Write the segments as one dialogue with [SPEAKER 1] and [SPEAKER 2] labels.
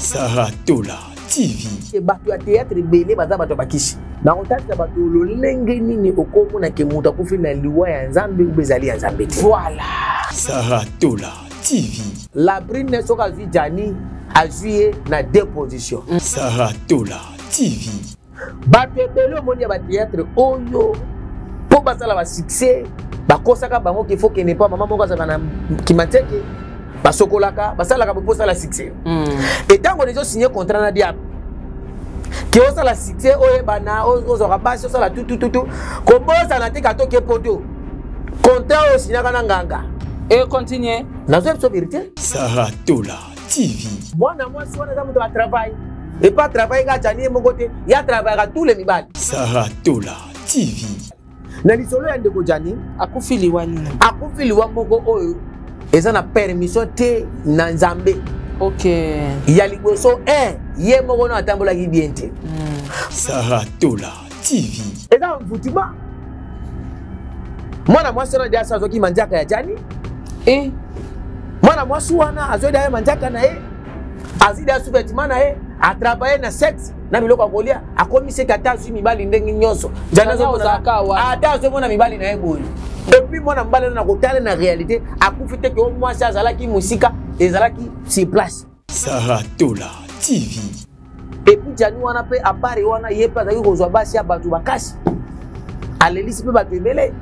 [SPEAKER 1] Sarah Tola TV.
[SPEAKER 2] Bato ya théâtre ebele baza bato ya bakisi. Nakotalisa bato lolenge nini okomona ke moto akufi na liwa ya Nzambe ube ezali ya Nzambe te.
[SPEAKER 3] Voilà.
[SPEAKER 1] Sarah Tola TV.
[SPEAKER 2] Labrine soki azwi Gianni azwi ye na deux positions.
[SPEAKER 1] Sarah Tola TV.
[SPEAKER 2] Bato ebele omoni ya batheatre oyo mpo basala basuccès bakosaka bango ke faut kende mpo mama moko azalaka na kimanteke basokolaka basalaka mpo osala succès mm. etango deja osigne contrat na diable ke osala succès oyebana ozwaka basi osala tutututu kobosana te kato ke poto contrat oyo osignaka na nganga
[SPEAKER 3] e continue
[SPEAKER 2] nazwa biso verité.
[SPEAKER 1] Sarah Tola TV.
[SPEAKER 2] Mwana mwasi wana aza moto ya travail epa travail kaka jani ye moko te ye atravaillaka tous les mibali.
[SPEAKER 1] Sarah Tola TV.
[SPEAKER 2] Na lisolo ya ndeko Jani
[SPEAKER 3] akufi liwa nini?
[SPEAKER 2] Akufi liwa moko oyo eza na permission te na Nzambe.
[SPEAKER 3] Ok.
[SPEAKER 2] Ya liboso 1 ye moko na atambolaki bien te.
[SPEAKER 1] Sarah Tola TV.
[SPEAKER 2] Eza mvutima. Mwana mwasi wana diasa azwaki manzaka ya Jani.
[SPEAKER 3] Eh.
[SPEAKER 2] Mwana mwasi wana azwaki daye manzaka na ye. Azwi daye sous-vêtement na ye, atravaille na sexe na biloko ya kolia, akomi seke ata azwi mibali ndenge nyonso. Jani ata azomona mibali na ye boye. Et puis mwana mobali wana na kotala na réalité akufi te ke o mwasi azalaki mosika, ezalaki sur place.
[SPEAKER 1] Sarah Tola TV.
[SPEAKER 2] Et puis Gianni wana pe à part wana ye pe azalaki kozwa basi ya bato makasi. Alelisi pe bato ebele.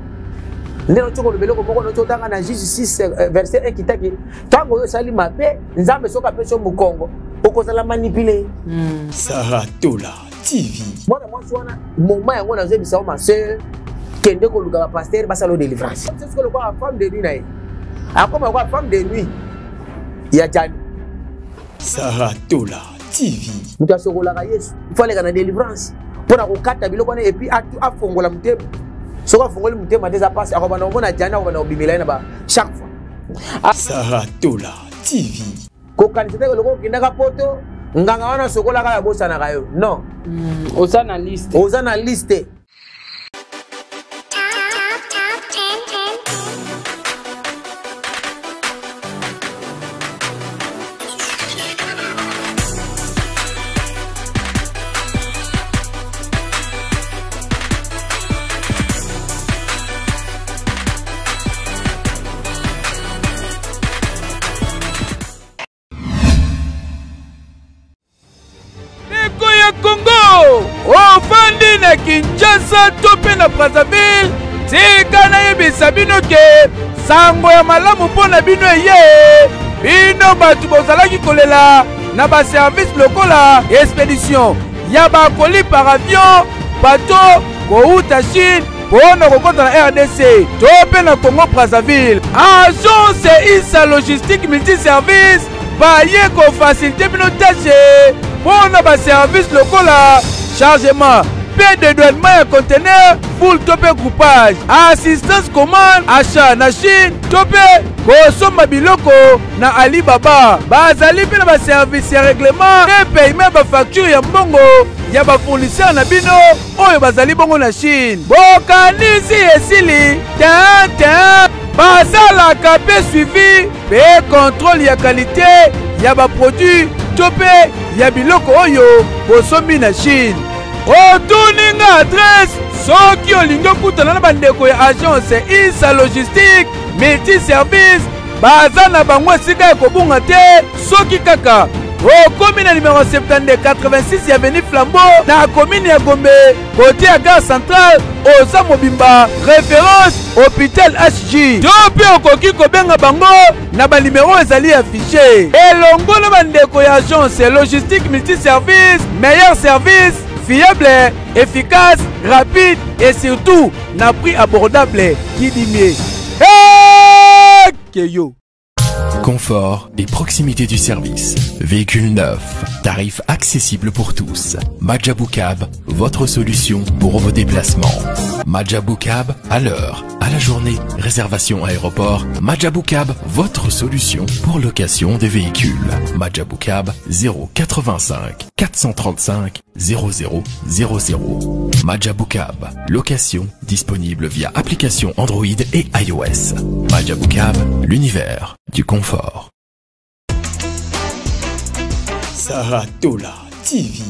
[SPEAKER 2] Nde naoki koloba eloko moko naoki otanga na Juge 6 verset 1 kitaki ntango oyo osali mabe Nzambe soki apesi yo mokongo okozala manipule.
[SPEAKER 1] Sarah Tola TV.
[SPEAKER 2] Mwana mwasi wana moma yango nazoyebisa yo ma sœur kende koluka ba pasteur basala yo délivrance. Soki lokola femme de nuit na ye akoma lokola femme de nuit ya Gianni.
[SPEAKER 1] Sarah Tola TV.
[SPEAKER 2] Moto asokolaka Yesu, il faut aleka na délivrance mpo na kokata biloko wana et puis afongola motema. Soki afongoli motema te eza mpasi, akobanda komona Gianni, akobanda kobimela ye na ba chaque fois.
[SPEAKER 1] Sarah Tola TV.
[SPEAKER 2] Kokanisa te lokola okendaka poto nganga wana asokolaka ya bosanaka yo. Non.
[SPEAKER 3] Oza na liste.
[SPEAKER 2] Oza na liste.
[SPEAKER 4] Ndeko ya Congo, ofandi na Kinshasa to mpe na Brazzaville, tika nayebisa bino ke sango ya malamu mpo na bino eye. Bino bato bozalaki kolela na baservice lokola expedition ya bakoli par avion, bateau kouta Chine mpo na kokota na RDC to mpe na Congo Brazzaville. Agence Issa Logistique Multiservice baye kofasilite bino tashe mpo na baservice lokola chargement mpe dedouanement ya conteneur full to mpe groupage, assistance commande, achat na Chine to mpe kosomba biloko na Alibaba. Bazali mpe na baservice ya règlement mpe paiement ya bafacture ya mbongo ya bafournisseur na bino oyo bazali bongo na Chine. Bokanisi esili te te, basalaka mpe suivi mpe contrôle ya qualité ya baproduit to mpe ya biloko oyo bosombi na Chine. Otuni nga adresse soki olingi okutana na bandeko ya agence Issa Logistique Multi Service, baza na bango esika ya kobunga te. Soki kaka okomi na numero 72 86 ya avenue Flambeau na commune ya Gombe, kote ya gare centrale, oza mobimba référence hôpital HG, to mpe okoki kobenga bango na banimero ezali affiché elongo na bandeko ya agence logistique multiservice. Meilleur service, fiable, efficace, rapide et surtout na prix abordable. Qui dit mieux? Hey, Keyo.
[SPEAKER 5] Confort et proximité du service. Véhicule neuf, tarif accessible pour tous. Majabou Cab, votre solution pour vos déplacements. Majabou Cab, à l'heure, à la journée, réservation aéroport. Majabou Cab, votre solution pour location des véhicules. Majabou Cab, 085 435 00 00. Majabou Cab, location disponible via application Android et iOS. Majabou Cab, l'univers du confort.
[SPEAKER 1] Saratola TV,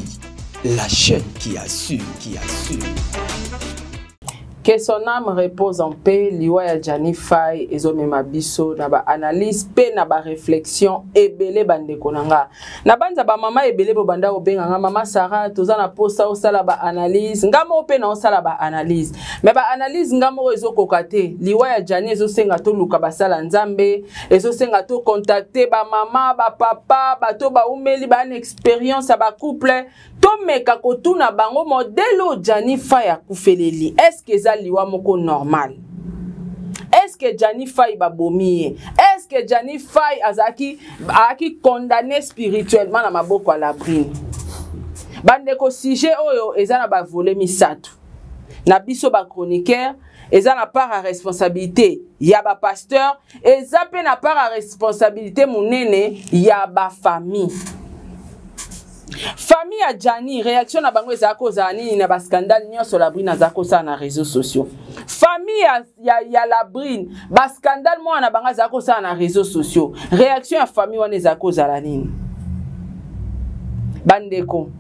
[SPEAKER 1] la chaîne qui assure, qui assure.
[SPEAKER 3] Que son âme repose en paix, liwa ya Gianni Fay ezomema biso na ba analyse pe na ba réflexion ebele bandeko na nga. Na banza ba mama ebele bo banda obenga nga mama Sarah toza na posa osala ba analyse, nga moko pe na osala ba analyse. Mais ba analyse nga moko ezokoka te. Liwa ya Gianni ezosenga toluka basala Nzambe, ezosenga to contacter ba mama, ba papa, bato ba umeli ba na expérience ya ba couple. Tomeka kotuna bango modèle oyo Gianni Fay akufeleli, est-ce que eza liwa moko normal? Est-ce que Gianni Fay babomi ye? Est-ce que Gianni Fay azalaki azalaki condamné spirituellement na maboko ya Labrine? Bandeko, sujet oyo eza na ba volet misato. Na biso ba chroniqueur, eza na part ya responsabilité ya ba pasteur, eza pe na part ya responsabilité monene ya ba famille. Famille ya Gianni, réaction na bango ezalaki kozala nini na ba scandale nyonso Labrine azalaki kosala na réseaux sociaux? Famille ya Labrine, ba scandale mwana na bango azalaki kosala na réseaux sociaux, réaction ya famille wana ezalaki kozala nini? Bandeko,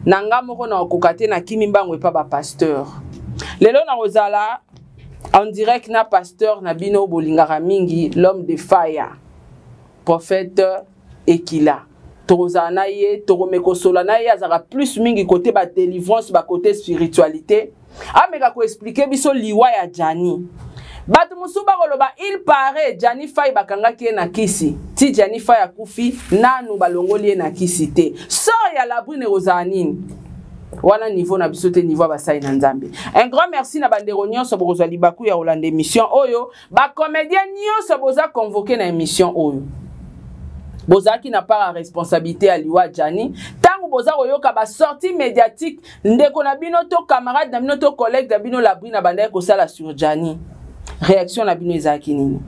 [SPEAKER 3] na nga moko na okoka te, na kimi mbango epa ba pasteur. Lelo na kozala en direct na pasteur na bino bolingaka mingi, l'homme de fire, prophète Ekila. Tokozala na ye, tokomekosola na ye, azalaka plus mingi côté ba délivrance, ba côté spiritualité. Ameka ko expliquer biso liwa ya Gianni. Bato mosusu bakoloba il paraît Gianni Fay bakangaki ye na kisi. Ti Gianni Fay akufi, nanu balongoli ye na kisi te. Sort ya Labrine ekozala nini? Wana niveau na biso te, niveau ya basali na Nzambe. Un grand merci na bandeko nyonso bokozwa libaku ya kolanda émission oyo. Ba comédien nyonso boza convoqué na émission oyo. Bozalaki na part ya responsabilité ya liwa Gianni. Tango boza koyoka ba sortie médiatique, ndeko na bino to camarade na bino to collègue na bino Labrine abandaki kosala sur Gianni. Réaction na bino ezalaki nini?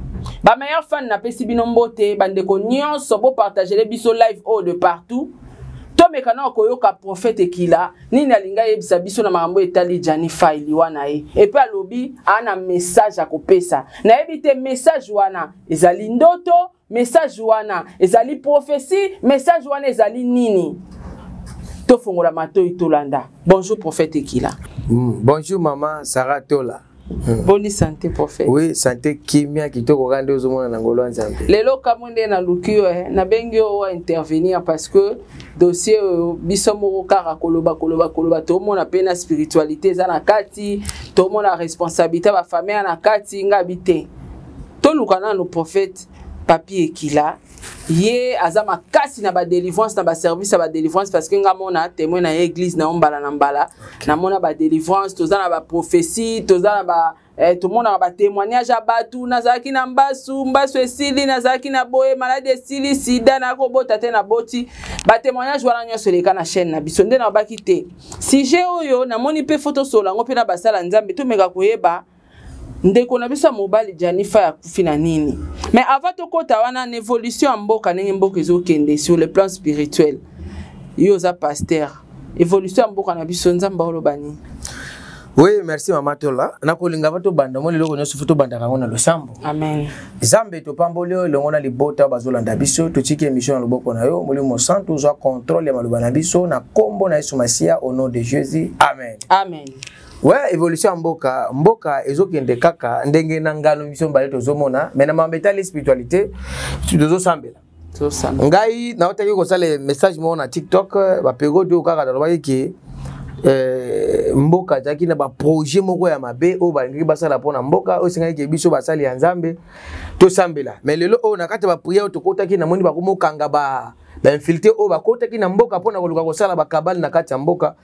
[SPEAKER 3] Ba meilleur fan napesi bino mbote, bandeko nyonso bo partager biso live oyo de partout. Tomeka na koyoka prophète Ekila nini alinga yebisa biso na makambo etali Gianni Fay liwa na ye. Et puis alobi ana message ya kopesa. Nayebi te message wana ezali ndoto, message wana ezali prophétie, message wana ezali nini? Tofongola matoi tolanda. Bonjour prophète Ekila.
[SPEAKER 2] Bonjour maman Sarah Tola.
[SPEAKER 3] Boni santé prophète.
[SPEAKER 2] Oui, santé kimia kitoko kande ozomona na ngolo Nzambe.
[SPEAKER 3] Lelo kamwe na luki yo, na bengi yo wa intervenir parce que dossier oyo biso moko kaka koloba koloba koloba tomona pe na spiritualité eza na kati, tomona responsabilité ba famille na kati ngabi te. Toluka nanu prophète Papi Ekila ye aza makasi na ba délivrance na ba service ya ba délivrance parce que nga mona témoin na église na mbala na mbala. Na mona ba délivrance, toza na ba prophétie, toza na ba tomonaka ba témoignage ya batu, nazalaki na mbasu, mbasu esili, nazalaki na boye, maladie esili, sida na kobota te na boti. Ba témoignage wana nyonso eleka na chaîne na biso nde na baki te. Sujet oyo namoni pe photo sola ngo pe na basala Nzambe tomeka koyeba ndeko na biso ya mobali Gianni Fay akufi na nini. Mais avant tokota wana na évolution ya mboka ndenge mboka ezokende sur le plan spirituel, yo oza pasteur, évolution ya mboka na biso Nzambe aoloba nini?
[SPEAKER 2] Oui, merci Mama Tola. Nakolinga bato banda mo leloko nyonso futo banda kango na losambo.
[SPEAKER 3] Amen.
[SPEAKER 2] Nzambe topamboli oyo elongo na libota bazolanda biso, totiki émission na loboko na yo, Molimo Mosantu ozwa contrôle ya maloba na biso na kombo na Yesu Masiya au nom de Jésus. Amen.
[SPEAKER 3] Amen.
[SPEAKER 2] Ouais, évolution ya mboka, mboka ezokende kaka ndenge na ngano biso mbale tozomona, mais na mambo etali spiritualité tozosambela.
[SPEAKER 3] Tozosambela.
[SPEAKER 2] Ngai naotaki kosala message moko na TikTok, ba période oyo kaka nalobaki ke mboka ezalaki na ba projet moko ya mabe oyo balingaki basala mpona mboka, oyo esengaki ke biso basali ya Nzambe tosambela. Mais lelo oyo na kati ya ba prière oyo tokotaki, namoni bakomokanga ba infiltré oyo bakotaki na mboka mpona koluka kosala ba kabale na kati ya mboka.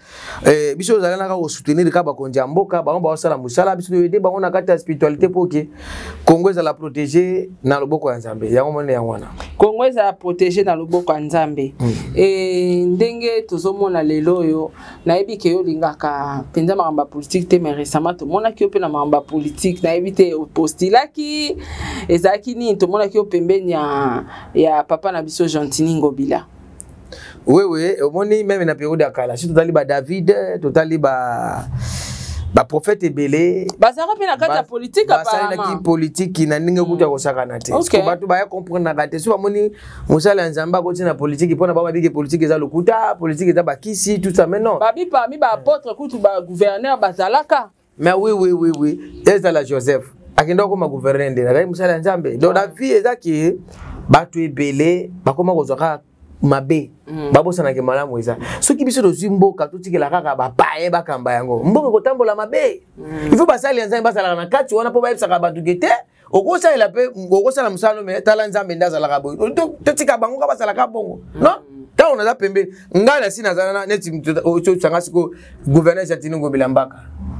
[SPEAKER 2] Biso tozalaka kaka kosoutenir kaka bakonzi ya mboka, bango baosala mosala, biso toyede bango na kati ya spiritualité po ke Congo ezala protégé na loboko ya Nzambe. Yango moni yango wana.
[SPEAKER 3] Congo ezala protégé na loboko ya Nzambe. Ndenge tozomona lelo oyo, nayebi ke yo olingaka mpenza makambo ya politique te, mais récemment tomonaki yo mpe na makambo ya politique, nayebi te opostulaki, ezalaki nini, tomonaki yo pembeni ya papa na biso Gentiny Ngobila.
[SPEAKER 2] Oui, oui, omoni même na période ya kala, si totali ba David, totali ba Baprophète ebele
[SPEAKER 3] bazalaka mpe na kati ya politike.
[SPEAKER 2] Basalelaki politiki na ndenge kuta kosakana te. Bato baya comprendaka te. So bamoni mosala ya Nzambe akoti na politiki, mpona bango babiki politiki eza lokuta, politiki eza bakisi, tout ça, mais non.
[SPEAKER 3] Babi parmi baapôtre kutu bagouverneur bazalaka.
[SPEAKER 2] Mais oui, ezala Joseph akenda kokoma gouverneur nde azalaki mosala ya Nzambe. Donc la vie eza ke bato ebele bakoma kozwa kaka mabe, babosanaki malamu. Eza soki biso tozwi mboka, totikela kaka bapaye bakamba yango, mboka ekotambola mabe. Il faut basali ya Nzambe bazalaka na kati wana mpo bayebisaka bato ke te, okosalela mpe okosala mosala, me tala, Nzambe nde azalaka boye. Totika bango ka bazalaka bongo. Non, ntango naza pembeni, ngai nasi nazala neti osanga sikoyo gouverneur Gentiny Ngobila Mbaka,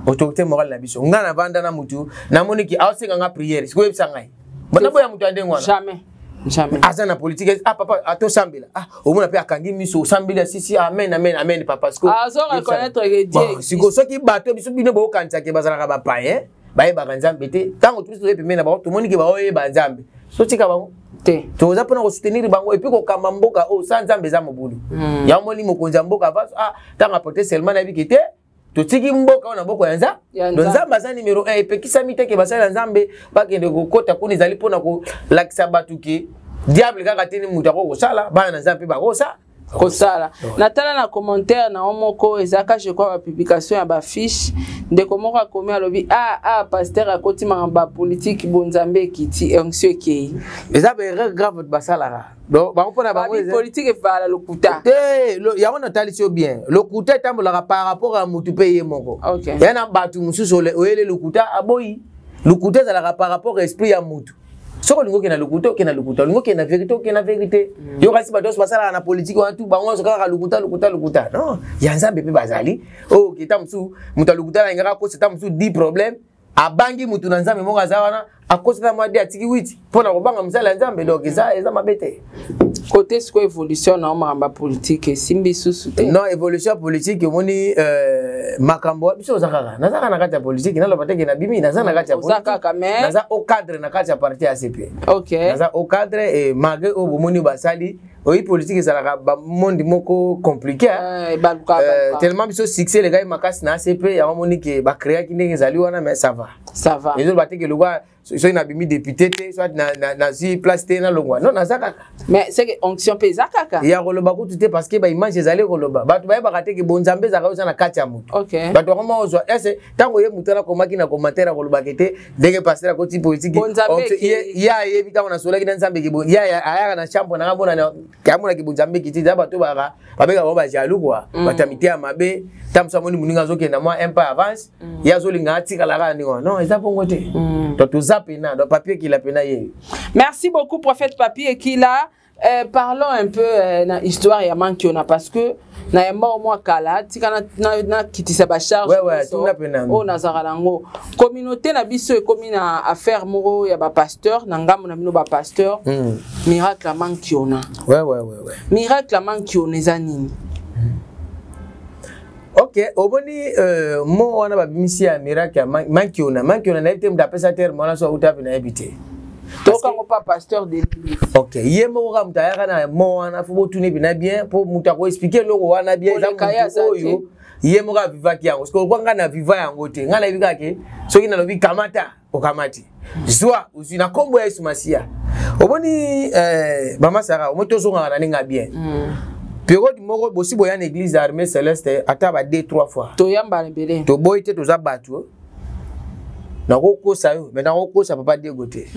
[SPEAKER 2] autorité morale na biso. Ngai navanda na mutu, namoniki aosenga nga prière. Sikoyo oyebisa ngai boya moto ya ndenge wana?
[SPEAKER 3] Jamais, jamais.
[SPEAKER 2] Aza na politique. Ah papa, atosambela. Ah, omona mpe akangi miso, osambeli, asisi: "Amen, amen, amen, papa."
[SPEAKER 3] Azo reconnaître que Dieu.
[SPEAKER 2] Sikoyo soki bato biso, bino bokokanisaka bazalaka bapayen, bayebaka Nzambe te. Ntango biso toye pembeni na bango, tomoni ke baoyeba Nzambe, sotika bango
[SPEAKER 3] te.
[SPEAKER 2] Toza mpona kosoutenir bango. Et puis kokamba mboka oyo sa Nzambe eza mobulu. Yango moni mokonzi ya mboka ava, ah, ntango aporte serment, nayebi ke te, totiki mboka oyo na boko ya Nzambe. Donc Nzambe aza numéro 1. Epekisami te ke basali ya Nzambe bakende kokɔta kuna. Ezali mpona kolakisa bato ke diable kaka te ni moto akoki kosala, bana na Nzambe mpe bakosala.
[SPEAKER 3] Kosala. Natala na commentaire na yo moko, ezalaka, je crois, bapublication ya bafiche. Ndeko moko akomi, alobi: "Ah ah, pasteur akoti makambo bapolitike, bonzambe ekiti, onction ekei."
[SPEAKER 2] Eza baerreur grave basalaka. Donc bango, mpona bango
[SPEAKER 3] politike efala lokuta.
[SPEAKER 2] Te, yango natalisi yo bien. Lokuta etambolaka par rapport ya motu mpe ye moko. Ya na bato mosusu, oyele lokuta, aboyi. Lokuta ezalaka par rapport ya esprit ya motu. Soki olingi okende na lokuta, okende na lokuta. Olingi okende na vérité, okende na vérité. Yo kasi bato nyonso basalaka na politike wana tu, bango nyonso kaka lokuta, lokuta, lokuta? Non, ya Nzambe mpe bazali. Oyo oketa mosusu, moto ya lokuta alingaka akosa ta mosusu 10 problème, abangi motu na Nzambe moko aza wana, akosata mwa de, atiki 8 mpo na kobanga mosala ya Nzambe. Donc eza mabe te.
[SPEAKER 3] Kote sikoyo évolution na yo, makambo ya politike esimbi susu te?
[SPEAKER 2] Non, évolution ya politike, omoni makambo biso oza kaka, naza kaka na kati ya politike. Naloba teke nabimi, naza na kati ya
[SPEAKER 3] Oza kaka, mais
[SPEAKER 2] naza au cadre na kati ya parti ya ACP. Naza au cadre et malgré oyo bomoni basali oyi, politike ezalaka bamondi moko compliqué. Tellement biso succès elekai makasi na ACP, yango moni ke bacréaki ndenge ezali wana, mais ça va.
[SPEAKER 3] Ça va.
[SPEAKER 2] Ezoloba te ke lokwa soki nabimi député te, soit nazwi place te, nalongwa. Non, naza kaka.
[SPEAKER 3] Mais c'est que onction mpe eza kaka.
[SPEAKER 2] Ya koloba kutu te, parce que baimage ezali koloba. Bato bayebaka te ke bonzambe ezalaka oza na kati ya motu. Bato bakoma ozwa ese ntango ye motu anakomaki na commentaire, akolobaka te ndenge pasteur akoti politike. Ye ayebi ntango nasolaki na Nzambe ke ye ayaka na chambre nanga mona amonaki bonzambe ekiti. Eza bato baka babengaka bango bajaloux kua, bato ya miteya mabe. Ta mosu amoni moninga azokenda mwa un pas avance, ye azolinga atikala kaka ndenge wana. Non, eza bongo te. Donc toza pena, donc Papi Ekila pena ye.
[SPEAKER 3] Merci beaucoup, prophète Papi Ekila. Parlons un peu na histoire ya Mankiona, parce que na yamba au mwa kala tika na kitisa ba charge.
[SPEAKER 2] Ouais, tuna pena.
[SPEAKER 3] Oyo nazalaka nango, communauté na biso ekomi na affaire moko ya bapasteur na ngambo na bino bapasteur, miracle ya Mankiona. Miracle ya Mankiona eza nini?
[SPEAKER 2] Ok, omoni mo wana babimisi ya miracle ya Mankiona. Mankiona, nayebi te moto apesa terme wana, so auta mpe nayebi te.
[SPEAKER 3] Tokango pa pasteur de l'église.
[SPEAKER 2] Ok, ye moko kaka moto ayaka na mo wana. Fo botuna epena bien mpo moto akoexpliquer eloko wana bien eza
[SPEAKER 3] Koleka ye
[SPEAKER 2] motu
[SPEAKER 3] aza te.
[SPEAKER 2] Oyo ye moko avivaki yango. Parce que ngai na viva yango te. Ngai nayebi kaka ke soki nalobi kamata, okamati, zwa, ozwi na nkombo ya Yesu Masiya. Omoni mama Sara, omoni tozongaka na ndenge ya bien. Période moko bosi boya na église ya Armée Céleste ata ba 2 3 fois.
[SPEAKER 3] Toyambana ebele.
[SPEAKER 2] Toboyi te, toza bato. Nakokosa yo, me nakokosa papa Diego te.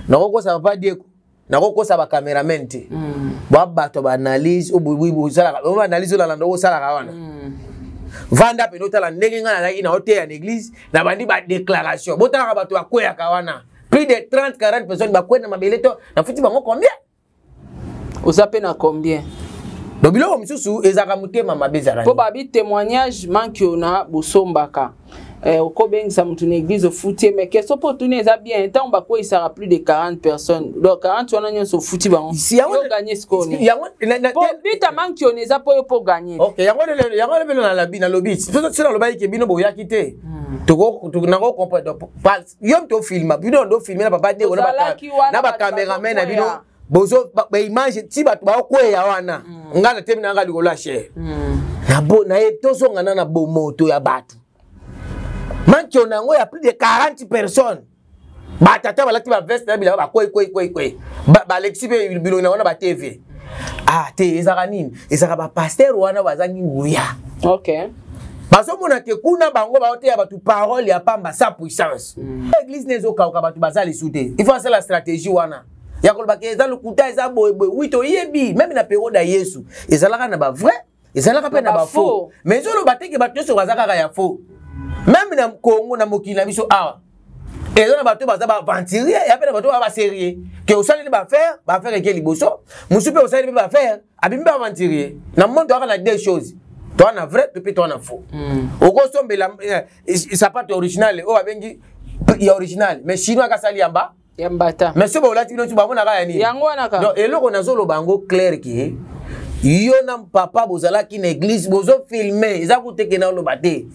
[SPEAKER 2] Nakokosa papa Diego, nakokosa bacameraman te. Bwa bato baanalyse oyo osalaka, oyo baanalyse olalanda oyo osalaka wana. Vanda pene, otala ndenge ngai nazalaki na oteya na église, na bandi badéclaration. Botalaka bato bakweyaka wana, plus de 30 40 personnes bakwei na mabele. To nafuti bango combien?
[SPEAKER 3] Oza mpe na combien?
[SPEAKER 2] Donc biloko mosusu ezalaka motema mabe, ezalaka
[SPEAKER 3] mpo babi témoignage Mankiona bosombaka, okobengisa motu na église, ofuti ye. Mais question mpo otuni eza bien: ntango bakweyisaka plus de 40 personnes, donc 40 wana nyonso ofuti bango, yo gagner sikoyo nini?
[SPEAKER 2] Yango
[SPEAKER 3] mpo bita Mankiona eza mpo yo mpo gagner.
[SPEAKER 2] Ok, yango lelo nalobi, nalobi so nalobaki ke bino boyaki te, nako comprendre. Yo moto ofilma, bino ndo filme na papa Diego
[SPEAKER 3] Tozalaki wana,
[SPEAKER 2] na
[SPEAKER 3] bato
[SPEAKER 2] bacameraman na bino.
[SPEAKER 3] bazokwea.
[SPEAKER 2] Bozo baimage ti bato baokweya wana, ngai natemi na nga likolo ya chere na ye. Tozonga na bomoto ya bato. Mankiona yango ya plus de 40 personnes, batata balati baveste na bilamba, bakwei kwei kwei kwei, balekisi mpe bilongi na wana ba TV. Ah te, ezalaka nini? Ezalaka bapasteur wana bazangi nguya. Bazomona ke kuna bango baoteya bato parole ya pamba sans puissance. Église ne ezokauka, bato baza lisu te. Il faut asala stratégie wana ya koloba ke eza lokuta, eza boyeboye. Oui, toyebi, même na période ya Yesu ezalaka na bavrai, ezalaka mpe na bafaux, mais ezoloba te ke bato nyonso baza kaka ya faux. Même na Congo, na mokili na biso awa, eza na bato baza baaventurier, ya mpe na bato baza basérieux, ke osaleli baaffaire, baaffaire eke liboso. Mosusu mpe osaleli mpe baaffaire, abimi mpe aventurier. Na monde toyaka na deux choses: toa na vrai to mpe toa na faux. Okosombela sapato original oyo babengi ya original, mais chinois akasali yamba.
[SPEAKER 3] Ya mbata.
[SPEAKER 2] Mais soki olati, bino bamonaka ya nini?
[SPEAKER 3] Yango wana
[SPEAKER 2] kaka. Donc eloko nazoloba yango clair ke yo na papa bozalaki na église, bozofilme, eza kuteke na oloba te.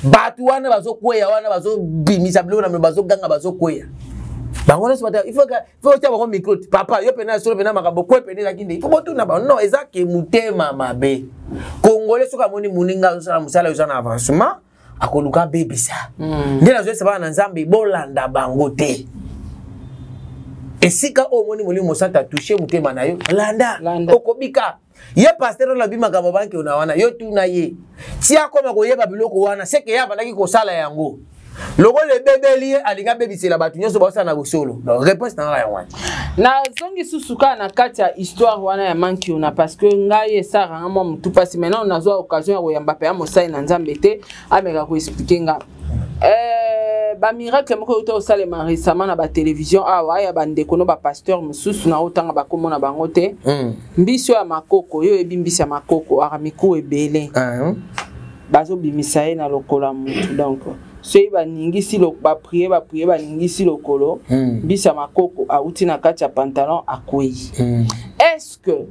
[SPEAKER 2] Bato wana bazokweya wana, bazobimisa biloko na, bazoganga, bazokweya, bango nyonso bato, il faut otia bango micro. Papa, yo pena solo pena makambo kwe pene ezalaki nde, il faut botuna bango. Non, eza ke motema mabe. Congolais soki amoni moninga azosala mosala, eza na avancement, akoluka abebisa. Nde nazoyesa bana na Nzambe, bolanda bango te. Esika oyo omoni Molimo Mosantu atouche motema na yo, landa, okobika. Ye pasteur oyo alobi makambo banki na wana, yo tuna ye ti akoma koyeba biloko wana, seke ye abandaki kosala yango. Lokola ebebeli ye, alingi abebisela bato nyonso baosala na bosolo. Donc réponse na ngaka yango wana.
[SPEAKER 3] Nazongi susu kaka na kati ya histoire wana ya Mankiona, parce que ngai esalaka mwa motu mpasi. Maintenant nazwa occasion ya koyamba mpe ya mosali na Nzambe te, ameka koexpliquer nga bamiracle moko euta kosalema récemment na batélévision awa ya bandeko no bapasteur mosusu. Na otanga bakombo na bango te. Mbisi oyo ya makoko, yo oyebi mbisi ya makoko aka miku ebele, bazobimisa ye na lokolo ya motu. Donc soki baningisi, baprier, baprier, baningisi lokolo, mbisi ya makoko awuti na kati ya pantalon, akwei. Est ce que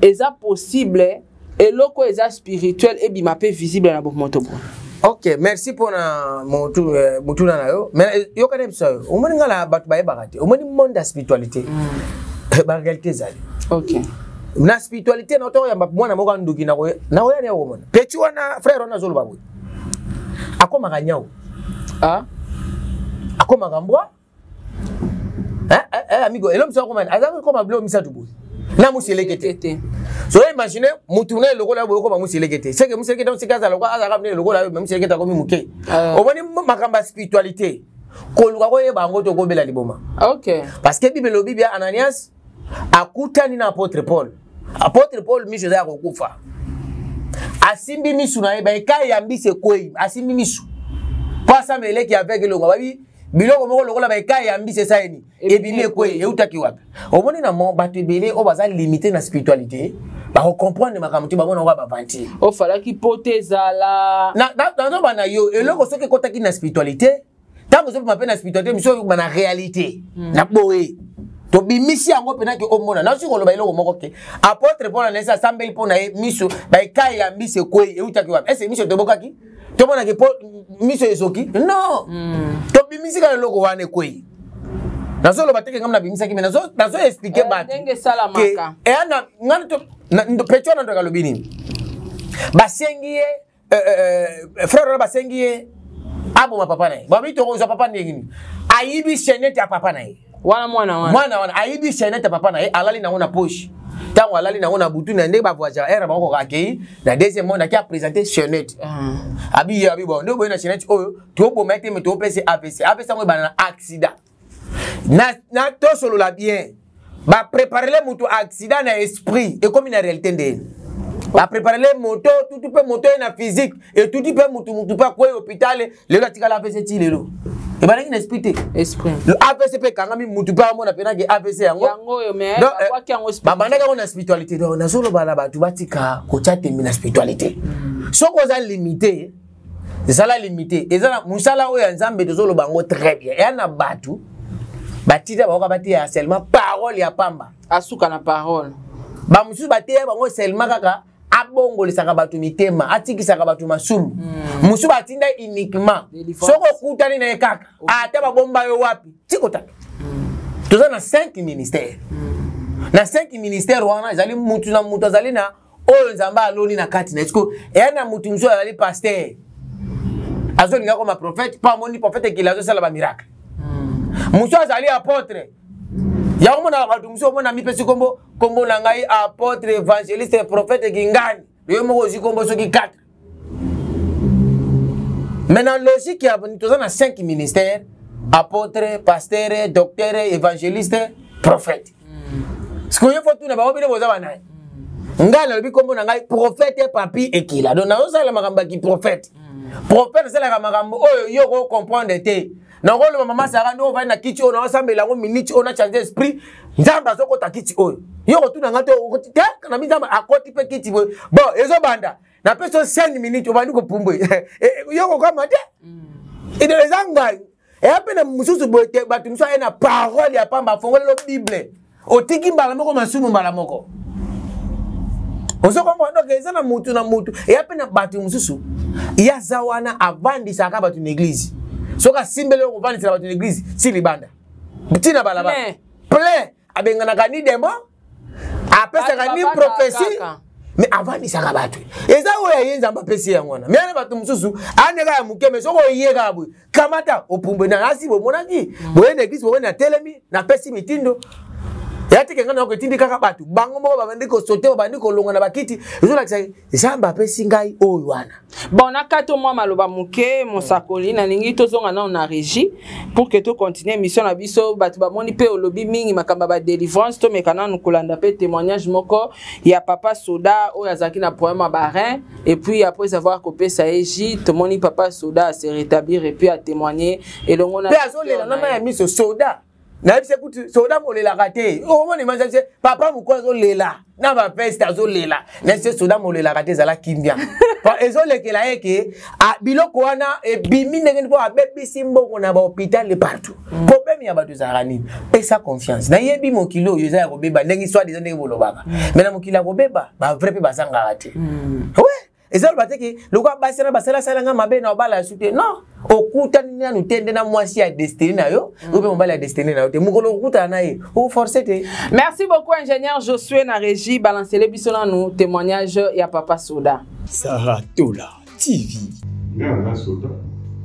[SPEAKER 3] eza possible eloko eza spirituel ebima mpe visible na bomoto boye?
[SPEAKER 2] Ok, merci mpona motuna na yo. Mais yokana biso yo, omoni nga na bato bayebaka te, omoni monde ya spiritualité, baréalité ezali. Na spiritualité na otokoyamba mwana moko anduki, nakoya ne okomona petit wana, frère wana azoloba boye, akomaka nyau, akomaka mbwa. Amigo, elo mosu akoma, aza koma biloko misato boye na musi eleke te. So imagine mutu na lokola yo boye, okoma musi eleke te, seke musi eleke te, seke azala lokola azalaka mine lokola yo, musi eleke te akomi moke. Omoni makambo ya spiritualité, koluka koyeba yango te, okobela liboma. Parce que Bible elobi bia Ananias akutani na apôtre Paul. Apôtre Paul miso eza ya kokufa, asimbi misu na ye, baekai ya mbisi ekwei, asimbi misu mpo asamba eleki avec elongo, babi biloko moko lokola baekai ya mbisi esaleni, ebimi, ekwei, eutaki wapi? Omoni na mo bato ebele oyo baza limité na spiritualité, bakocomprendre makambo te, bamona oyo baventure.
[SPEAKER 3] Ofalaki po te ezala.
[SPEAKER 2] Nazoba na yo, eloko soki ekotaki na spiritualité, ntango ozobima mpe na spiritualité, miso oyokoma na réalité. Na boye tobimisi yango mpenaki omona. Nasi koloba eloko moko ke apôtre mpo na nesi asambeli mpo na ye, miso baekai ya mbisi ekwei, eutaki wapi? Ese miso tobokaki, tomonaki mpo miso ezoki? Non. Tobimisi kaka eloko wana ekwei. Nazoloba teke ngai nabimisaki, me nazo expliquer bato.
[SPEAKER 3] Ndenge esalamaka.
[SPEAKER 2] Eya na ngai petit wana ndoka alobi nini? Basengi ye, frère wana basengi ye aboma papa na ye. Babi tokozwa papa ndenge nini? Ayibi chaînette ya papa na ye.
[SPEAKER 3] Wana mwana wana.
[SPEAKER 2] Mwana wana ayibi chaînette ya papa na ye, alali nango na poche. Ntango alali nango na butu na ndenge bavoyageur ere bango koka, akei na deuxième monde, aki aprésente chaînette. Abi ye abi bon nde boye na chaînette oyo toboma ye te, me topesa AVC. AVC yango ebanda na accident na tosolola bien, bapréparele moto accident na esprit, ekomi na réalité. Ndeni bapréparele moto tutu mpe moto ye na physique etuti mpe motu, motu mpe akwei hôpital. Lelo atikala AVC ti lelo, ebandaki na esprit te.
[SPEAKER 3] Esprit.
[SPEAKER 2] AVC mpe ekangami, mutu mpe amona mpenake AVC yango.
[SPEAKER 3] Yango oyo, mais babwaki yango.
[SPEAKER 2] Babandaki yango na spiritualité. Donc nazoloba na bato, batika kotya tembe na spiritualité. Soki oza limité, ezala limité, eza na mosala oyo ya Nzambe. Tozoloba yango très bien, eya na bato batika bakoka bateya seulement parole ya pamba.
[SPEAKER 3] Asuka na parole.
[SPEAKER 2] Bamosusu bateya bango seulement kaka abongolisaka bato mitema, atikisaka bato masumu. Mosusu batinda uniquement, soki okutani na ye kaka, ata babomba yo wapi, tikotaka. Toza na 5 ministère. Na 5 ministère wana ezali mutu na mutu azali na oyo Nzambe aloni na kati na ye. Siko eya na mutu mosusu azali pasteur. Azolinga koma prophète mpo amoni prophète Ekila azosala bamiracle. Mosusu azali apôtre. Yango monaka bato mosusu omona mipesi nkombo, nkombo na ngai apôtre, évangéliste, prophète kingani. Yo moko ozwi nkombo soki 4. Mais na logique ya toza na 5 ministères: apôtre, pasteur, docteur, évangéliste, prophète. Sikoyo fo tuna bango, bino boza banani? Ngai nalobi nkombo na ngai prophète Papi Ekila. Donc nazosala makambo ya kiprophète. Prophète asalaka makambo oyo yo okocomprendre te. Nakoloba mama Sara nde ovandi na kiti oyo, naosambela yango miniti oyo, nachange esprit, Nzambe azokota kiti oyo. Yo kotuna nga te te, na mi Nzambe akoti mpe kiti boye. Bon, ezobanda napesi yo 5 minutes, obandi kopumbwe, yo kokama te. Eza ngai eya mpe na mosusu boye te. Bato mosusu aye na parole ya pamba, afongolelo Bible, otiki mbala moko masumu mbala moko, ozo comprendre? Donc eza na mutu na mutu. Eya mpe na bato mosusu, ye aza wana avandisaka bato na église. Soki asimbeli oyo kovandisela bato na église, ti libanda, ntina balabala plein, abenganaka ni démon, apesaka ni prophétie, mais avandisaka bato. Eza oyo aye Nzambe apesi yango wana. Me ana bato mosusu aneka ya moke, me soki oye kaka boye, kamata opumbwe na asi. Bomonaki boye na église, boye na telemi, napesi mitindo ya teke ngai nako etindi kaka bato bango moko babandi kosote, babandi kolonga na bakiti. Ezolakisa Nzambe apesi ngai oyo wana.
[SPEAKER 3] Bon, nakati mwa maloba moke, mosakoli. Nalingi tozonga nano na régie pour que tocontinue émission na biso. Bato bamoni mpe olobi mingi makambo ya badélivrance. Tomeka nanu kolanda mpe témoignage moko ya papa soda oyo azalaki na problème ya barein, et puis après avoir kopesa ye jus, tomoni papa soda ase rétablir et puis atémoigner elongo na
[SPEAKER 2] mpe azolela na mai ya miso. Soda nayebisi kutu, soda molelaka te. Omoni manzabise papa mokolo azolela na baveste, azolela. Nayebisi soda molelaka te, ezala kimia. Ezolekela ye ke biloko wana ebimi ndenge mpo abebisi mbongo na bahôpital partout. Problème ya bato ezalaka nini? Pesa confiance. Nayebi mokili oyo eza ya kobeba, ndenge soit disant, ndenge bolobaka, mais na mokili ya kobeba, bavrai mpe bazangaka te. Ouais, eza loba te ke lokola basi wana basalasala nga mabe na obala yasu te. Non, okutani nanu te nde na mwasi ya destine na yo, oyo mpe mobali ya destine na yo te. Mokolo okutana na ye, oforce te.
[SPEAKER 3] Merci beaucoup, ingénieur Josué na régie. Balancele biso nanu témoignage ya papa soda.
[SPEAKER 1] Saratola TV.
[SPEAKER 6] Ngai naza soda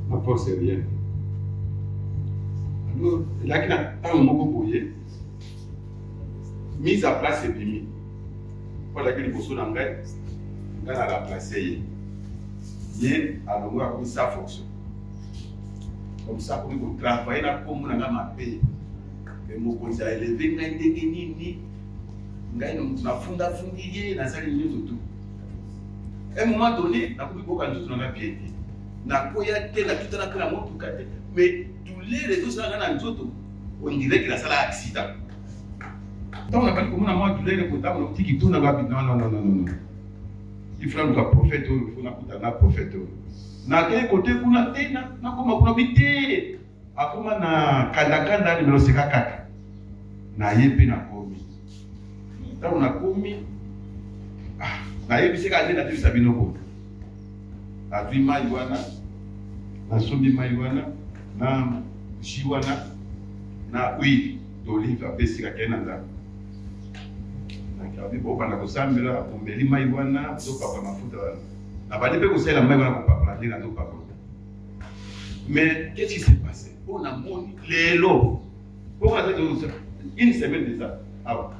[SPEAKER 6] na force aérienne. Alors elaki na ntango moko boye, mise à place ebimi po azalaki liboso na ngai, ngai na remplace ye. Ye alongwe, akomi sa fonction comme ça, akomi kotravaille na nkombo na ngai mabe. Me mokonzi aeleve ngai ndenge nini? Ngai na moto nafundafundi ye, nasali nyonso tout. Un moment donné, nakomi koyoka nzoto na ngai bien te, nakoya te, natutana mpe na motuka te, mais douleur ezosala ngai na nzoto, on dirait que nasala accident. Ntango nabandi komona mwa douleur ekotambola otiki tuna ngabi, non, non, non, non, non, il faut naluka prophète oyo, il faut nakutana na prophète oyo. Nakei kote kuna te, nakoma kuna bi te, akoma na kandakanda nimero seka kaka naye mpe nakomi. Ntango nakomi, nayebisi kaka nde natebisa bino boye, nazwi mai wana, nasombi mai wana na jus wana na huile d'olive, apesi kakei na ndako. Abi bobanda kosambela, omeli mai wana, ozopapa mafuta wana. Nabandi mpe kosalela mai wana, kopapala ndenge nazopapa. Mais qu'est-ce qui s'est passé? Oyo namoni lelo, mpo nazali une semaine déjà awa,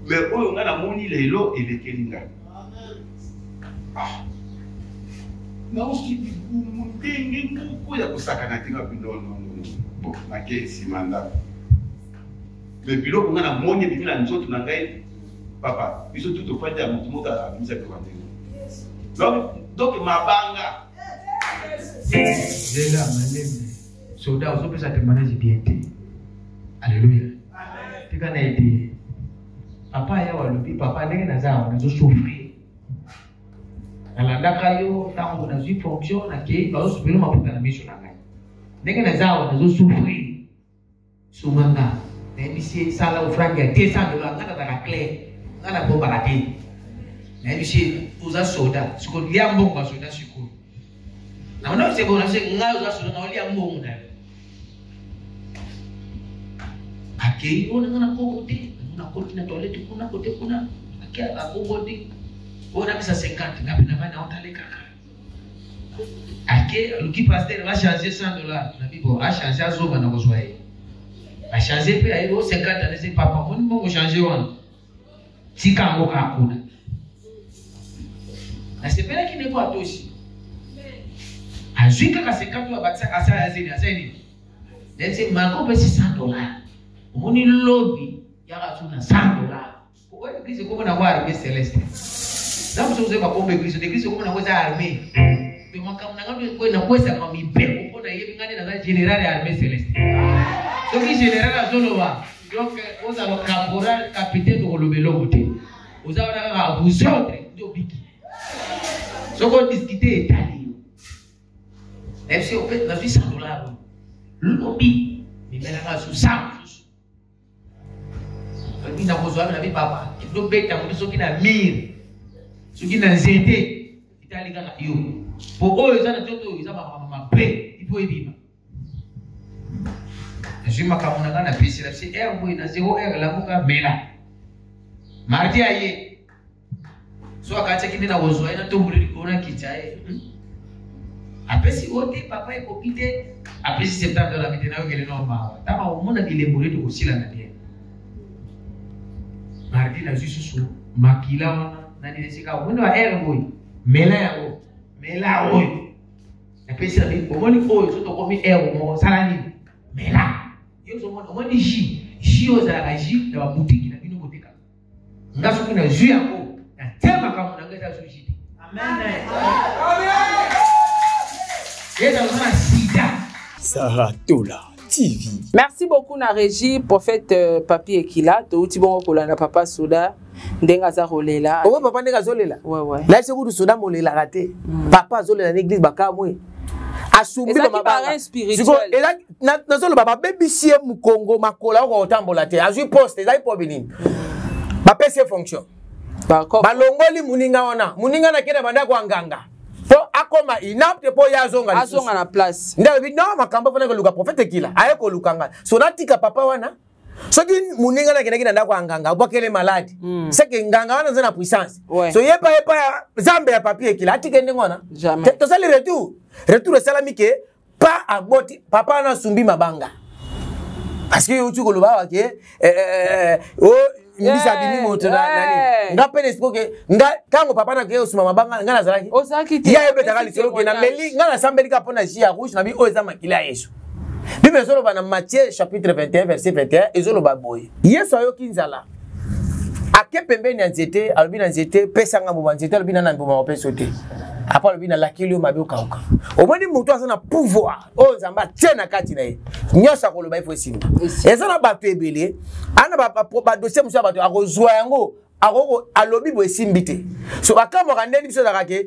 [SPEAKER 6] mais oyo ngai namoni lelo elekeli ngai. Ah, naoki libumu ndenge moko ya kosakana te. Ngapi, non, non, non. Bon, nake nsima ndako, mais biloko ngai namoni ebimi na nzoto na ngai, papa, biso tu tofandi ya motu moko abimisa biloko ya ndenge donc mabanga.
[SPEAKER 7] Zela maleme, soda ozopesa témoignage bien te. Alleluya, tika na ete papa yawa alobi: papa, ndenge naza awa, nazosouffrir, nalandaka yo ntango nazwi fonction, nakei, bazosupela mafuta na miso na ngai. Ndenge naza awa, nazosouffrir, sunga nga. Nayebisi ye: sala offrande ya 200 dollars. Nga nazalaka clair, nga nabombaka te. Nayebisi ye: oza soda, sikoyo lia mbongo ya soda. Sikoyo naona seko nase ngai oza soda, naolia mbongo na yo. Akei oyo nanga na kongo te, nakoti na toilette kuna, kote kuna, ake akongo te, oyo napesa 50, nga mpe navandi, naotale kaka. Ake aluki pasteur bachange 100 dollar na bibo achange azonga na kozwa ye achange mpe ayebi o 50 anese papa moni mbongo change wana tika yango kaka kuna. Nasepelaki ndeko atosi azwi kaka 50 oyo abakisaka asala ya zeli asali nini neti mako opesi 100 dollar omoni lobi yaka tuna 100 dollar. Oyo église ekoma nango armée céleste. Ntango mosusu ozoyeba kombo église, église ekoma nango eza armée. Mais makambo na ngai nakwesaka mibeko mpo nayebi ngai nde naza général ya armée céleste. Soki général azoloba, donc ozala caporal, capitaine, okoloba eloko te. Oza wana kaka vous autres nde obiki. Soki odiskute etali yo. Nayebisi yo, nazwi 100 dollars oyo. Lobi, mimelaka su 100 mosusu. Alobi nakozwa na bipapa tobeta moto soki na mire soki na nzete etali kaka yo po oyo eza na nzoto oyo eza makambo mabe ipo ebima. Nazwi makambo na ngai napesi na bisi r boye na 0 r lamuka mela mardi aye so akatiaki nde nakozwa ye natomboli likolo na kitya ye apesi o te papa ekoki te apesi 70 dola mite nayokele no mawa ntango akomona bilembo nde tokosila na bien. Mardi nazwi susu makila wana nani esika omoni ba r boye mela yango mela oyo napesi na bino omoni oyo so tokomi r moko sala nini mela yo ozomona omoni jus jus oyo ezalaka jus na babutiki na bino botekaka nga soki nazwi yango natia makambo na ngai eza jus te. Eza oza na sida.
[SPEAKER 1] Saratola TV.
[SPEAKER 3] Merci beaucoup na régie prophète Papi Ekila touti bongo kolanda papa Soda ndenge aza kolela.
[SPEAKER 2] Oyo papa ndenge azolela?
[SPEAKER 3] Ouais ouais.
[SPEAKER 2] Na se kutu Soda molelaka te. Papa azolela na église bakamwe. Asumbi
[SPEAKER 3] Ezalaki
[SPEAKER 2] ba mabanga.
[SPEAKER 3] ba spirituel.
[SPEAKER 2] Siko, eza, na, nazoloba babebisi ye mokongo makolo akoka kotambola te. Azwi poste, ezali po binini. Bapesi ye fonction.
[SPEAKER 3] D'accord.
[SPEAKER 2] Balongoli muninga wana. Muninga na kenda banda kwa nganga. Po akoma inapte po ya azonga lisusu.
[SPEAKER 3] Azonga na place.
[SPEAKER 2] Nde alobi non makambo fana koluka prophète Ekila. Aye koluka nga. So natika papa wana. Soki muninga na kendaki na ndako ya nganga, obwakele malade. C'est que nganga wana aza na puissance. So yepa yepa ya Nzambe ya papier Ekila, atike ndenge wana.
[SPEAKER 3] Jamais.
[SPEAKER 2] Tosali retour. Retour esalami ke pa aboti papa wana asumbi mabanga. Parce que yo koloba awa ke, oh, mbisa abimi moto na nani. Nga pe na esprit ke, nga, tango papa na ke osuma mabanga, nga nazalaki.
[SPEAKER 3] Ozalaki te.
[SPEAKER 2] Ye ayebetaka lisolo ke na
[SPEAKER 3] Témoignage.
[SPEAKER 2] meli, nga nasambeli kaka mpo na jus ya rouge, na bi oyo eza makila ya Yesu. Bible ezoloba na Matthieu chapitre 21 verset 21 ezoloba boye. Yesu ayoki nzala. Ake pembeni ya nzete, alobi na nzete, pesa nga mbuma. Nzete alobi na na mbuma opesa te. Apa alobi na lakeli yo mabe okauka. Omoni moto aza na pouvoir oyo Nzambe atie na kati na ye. Nyonso akoloba ifo esimba.
[SPEAKER 3] Esimba.
[SPEAKER 2] Eza na bato ebele, ana ba dossier mosusu ya bato akozwa yango, akoko alobi boye esimbi te. So bakamwaka ndenge biso ezalaka ke,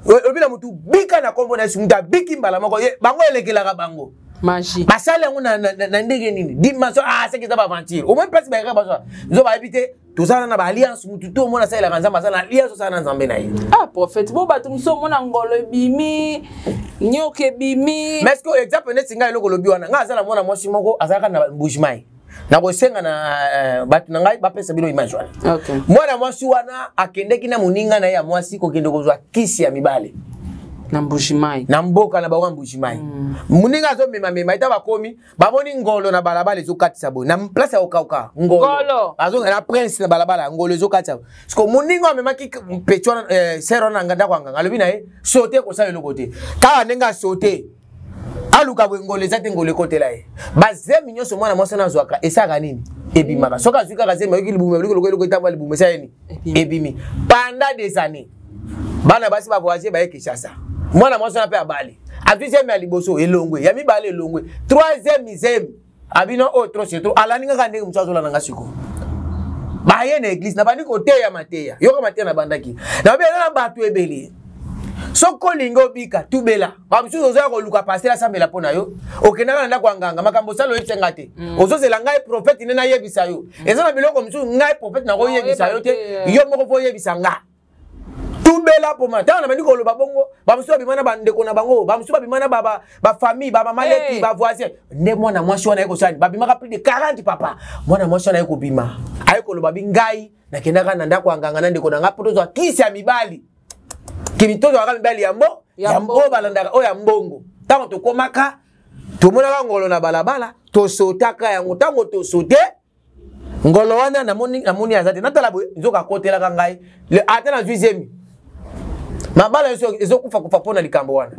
[SPEAKER 2] olobi na motu bika na kombo na Yesu, moto abiki mbala moko, ye, bango elekelaka bango.
[SPEAKER 3] Magie.
[SPEAKER 2] Basali yango na ndenge nini? Dimension, c'est que eza ba aventure. Au moins place bayaka bazwa. Nzo bayebi te, tozala na ba alliance, mutu to omona asalelaka Nzambe, aza na alliance, osala na Nzambe na ye.
[SPEAKER 3] Ah, prophète, bo bato mosusu omona ngolo ebimi, nyoka ebimi.
[SPEAKER 2] Mais est-ce que exemple neti ngai eloko olobi wana, ngai aza na mwana mwasi moko azalaka na Mbuji-Mayi. Nakosenga na bato na ngai bapesa bino image wana. Mwana mwasi wana akendeki na moninga na ye ya mwasi kokende kozwa kisi ya mibale.
[SPEAKER 3] Na Mbuji-Mayi.
[SPEAKER 2] Na mboka na bango ya Mbuji-Mayi. Moninga azomema-mema, ata bakomi, bamoni ngolo na balabala ezokatisa boye. Na place ya kokauka, ngolo.
[SPEAKER 3] Ngolo.
[SPEAKER 2] Azonga na prince na balabala, ngolo ezokatisa boye. Parce que moninga amemaki petit wana sœur wana na ndako ya nganga, alobi na ye, sauter kosala eloko te. Kaka ndenge asauter, aluka boye ngolo eza te, ngolo ekotela ye. Bazemi nyonso mwana mwasi wana azwaka, esalaka nini? Ebimaka. Soki azwi kaka zemi, ayoki libumu, ayoki eloko, eloko etambwa libumu, esala nini?
[SPEAKER 3] Ebimi.
[SPEAKER 2] Ebimi. Pendant des années, bana basi ba voyager baye Kinshasa. Mwana mwasi wana mpe abali. Azwi zemi ya liboso elongwe, ya mibale elongwe, troisième zemi. Abino oyo trop c'est trop. Alandi kaka ndenge mosusu azolanda nga sikoyo. Baye na église, nabandi koteya mateya. Yoka mateya nabandaki. Nabi eza na bato ebele. Soki olingi obika, tubela. Ba mosusu ozoya koluka pasteur asambela mpo na yo. Okendaka na ndako ya nganga, makambo osala oyebisa nga te. Ozozela ngai prophète nde nayebisa yo. Eza na biloko mosusu ngai prophète nakoyebisa yo te. Yo moko fo oyebisa nga. Tubela po ma. Tala na bandi koloba bongo, ba mosusu babima na bandeko na bango, ba mosusu babima na ba famille, ba mama leki, ba voisin. Nde mwana mwasi wana aye kosala nini? Babimaka plus de 40 papa. Mwana mwasi wana aye kobima. Aye koloba bi ngai, nakendaka na ndako ya nganga na ndeko na ngai po tozwa kisi ya mibali. Kimi tozwaka mibali ya mbo, Oyo balandaka oyo ya mbongo. Ntango tokomaka, tomonaka ngolo na balabala, tosotaka yango. Ntango tosote ngolo wana, namoni, namoni aza te. Natala boye, nzoka akotelaka ngai. Ata nazwi zemi, mabala nyonso ezokufa kufa mpo na likambo wana.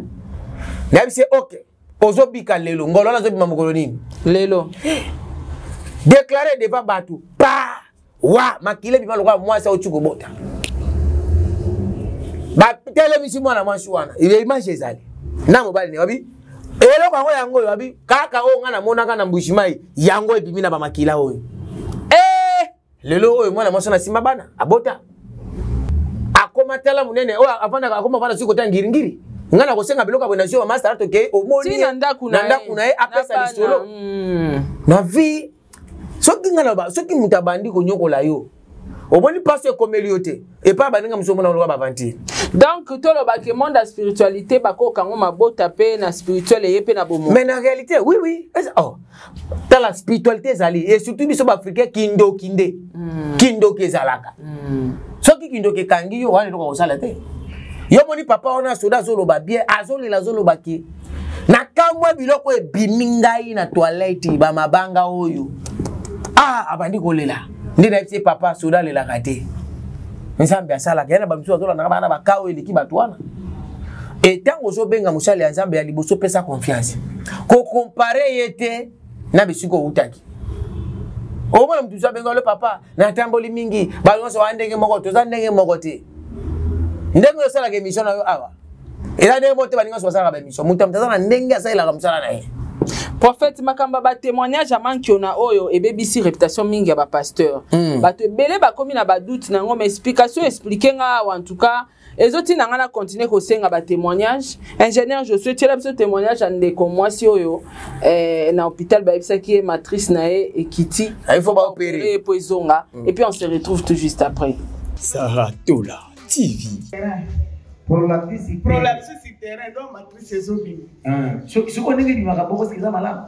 [SPEAKER 2] Nayebisi ye, ok, ozobika lelo, ngolo wana azobima mokolo nini?
[SPEAKER 3] Lelo.
[SPEAKER 2] Déclaré devant bato, pa wa makila ebima lokola mwasi auti kobota. Batelemisi mwana mwasi wana, image ezali na mobali ne babi eloko yango, yango oyo babi kaka oyo ngai namonaka na Mbushimai, yango ebimi na bamakila oyo. Eh! Lelo oyo mwana mwasi wana asimba bana, abota, akoma tala monene oyo afandaka, akoma afanda soki kota ngiringiri. Ngai nakosenga biloko ya boye na zio bamasta toke omoni
[SPEAKER 3] na ndako
[SPEAKER 2] na ye, apesa lisolo na vie. Soki ngai naloba, soki moto abandi konyokola yo, omoni mpasi ekomeli yo te, epai baninga mosusu omona oloba baventure.
[SPEAKER 3] Donc tolobaki monde ya spiritualité, bakoka yango mabota mpe na spirituel eye mpe na bomo.
[SPEAKER 2] Mais na réalité, oui. Oh. Tala, spiritualité ezali, et surtout biso baafricain, kindoki nde. Kindoki ezalaka. Soki kindoki ekangi yo wana, eloko kosala te. Yo moni papa wana soda azoloba bien, azolela, azoloba ke na kamwa biloko ebimi ngai na toilette, bamabanga oyo. Ah, abandi kolela nde nayebisi ye, papa soda alelaka te, Nzambe asalaka ye na bamisusu azolandaka bana baka oyo eleki bato wana. E ntango ozobenga mosali ya Nzambe ya liboso, pesa confiance, kocomparer ye te na bisika outaki. Omona motu mosusu abenga lo papa, natamboli mingi, bato nyonso wana ndenge moko, toza ndenge moko te. Ndenge osalaka émission na yo awa eza ndenge moko te baninga nyonso basalaka baémission. Moto ya moto aza na ndenge asalelaka mosala na ye.
[SPEAKER 3] Prophète, makambo ya batémoignage ya mankiona oyo ebebisi réputation mingi ya bapasteur. Bato ebele bakomi na badoute na yango, mais explication explique nga awa, en tout cas ezotina nga na continue kosenga batémoignage. Ingénieur Josue, tiela biso témoignage ya ndeko mwasi oyo na hôpital bayebisaki ye matrice na ye ekiti.
[SPEAKER 2] Ah, il faut baopérer.
[SPEAKER 3] Po ezonga. Et puis on se retrouve tout juste après.
[SPEAKER 1] Sarah Tola TV.
[SPEAKER 7] Prolapsus.
[SPEAKER 8] Prolapsus utérin, donc matrice ezobima.
[SPEAKER 7] Soki ndenge ebimaka bongo, soki eza malamu?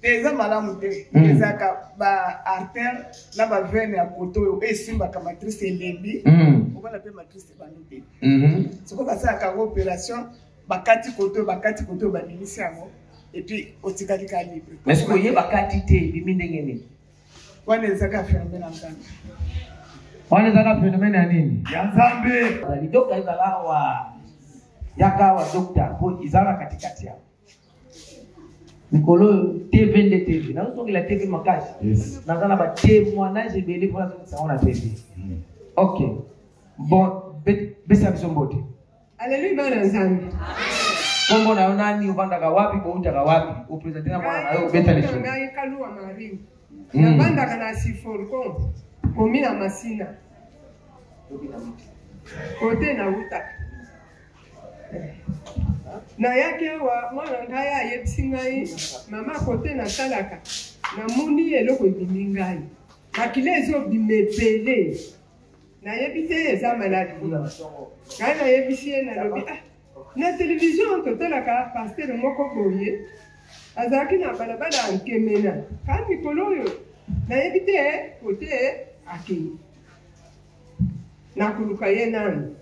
[SPEAKER 8] Te, eza malamu te. Ezalaka baartère na baveine ya koto oyo esimbaka matrice elembi. Omona mpe matrice ebandi te. Sikoyo basalaka yango opération, bakati koto oyo, bakati koto oyo, babimisi yango, et puis otikali ka libre.
[SPEAKER 7] Mais soki oyeba kati te, ebimi ndenge nini?
[SPEAKER 8] Wana ezaka phénomène ya Nzambe.
[SPEAKER 7] Wana ezaka phénomène ya nini?
[SPEAKER 6] Ya Nzambe.
[SPEAKER 7] Ezali docteur, ezala awa, yaka awa docteur, po eza na katikati awa. Mikolo oyo TV nde TV, nazozongela TV makasi. Naza na batémoignage ebele mpo nazongisa yango na TV. Ok, bon, besa biso mbote.
[SPEAKER 9] Aleluya, bana Nzambe.
[SPEAKER 7] Kombo na yo nani? Ovandaka wapi? Boutaka wapi? Oprésente na mwana na yo, obeta lisolo.
[SPEAKER 9] Ngai Kaluwa Marie. Navandaka na Sifolcon, komi na Masina. Kote nautaka. Nayaki awa, mwana ngai ayebisi ngai, mama, kote nasalaka, namoni eloko ebimi ngai. Makila ezobima ebele. Nayebi te eza maladi. Ngai nayebisi ye, nalobi, ah, na televizio totalaka pasteur moko boye azalaki na balabala ya Nkemena ka mikolo oyo, nayebi te kote akei, nakoluka ye nanu.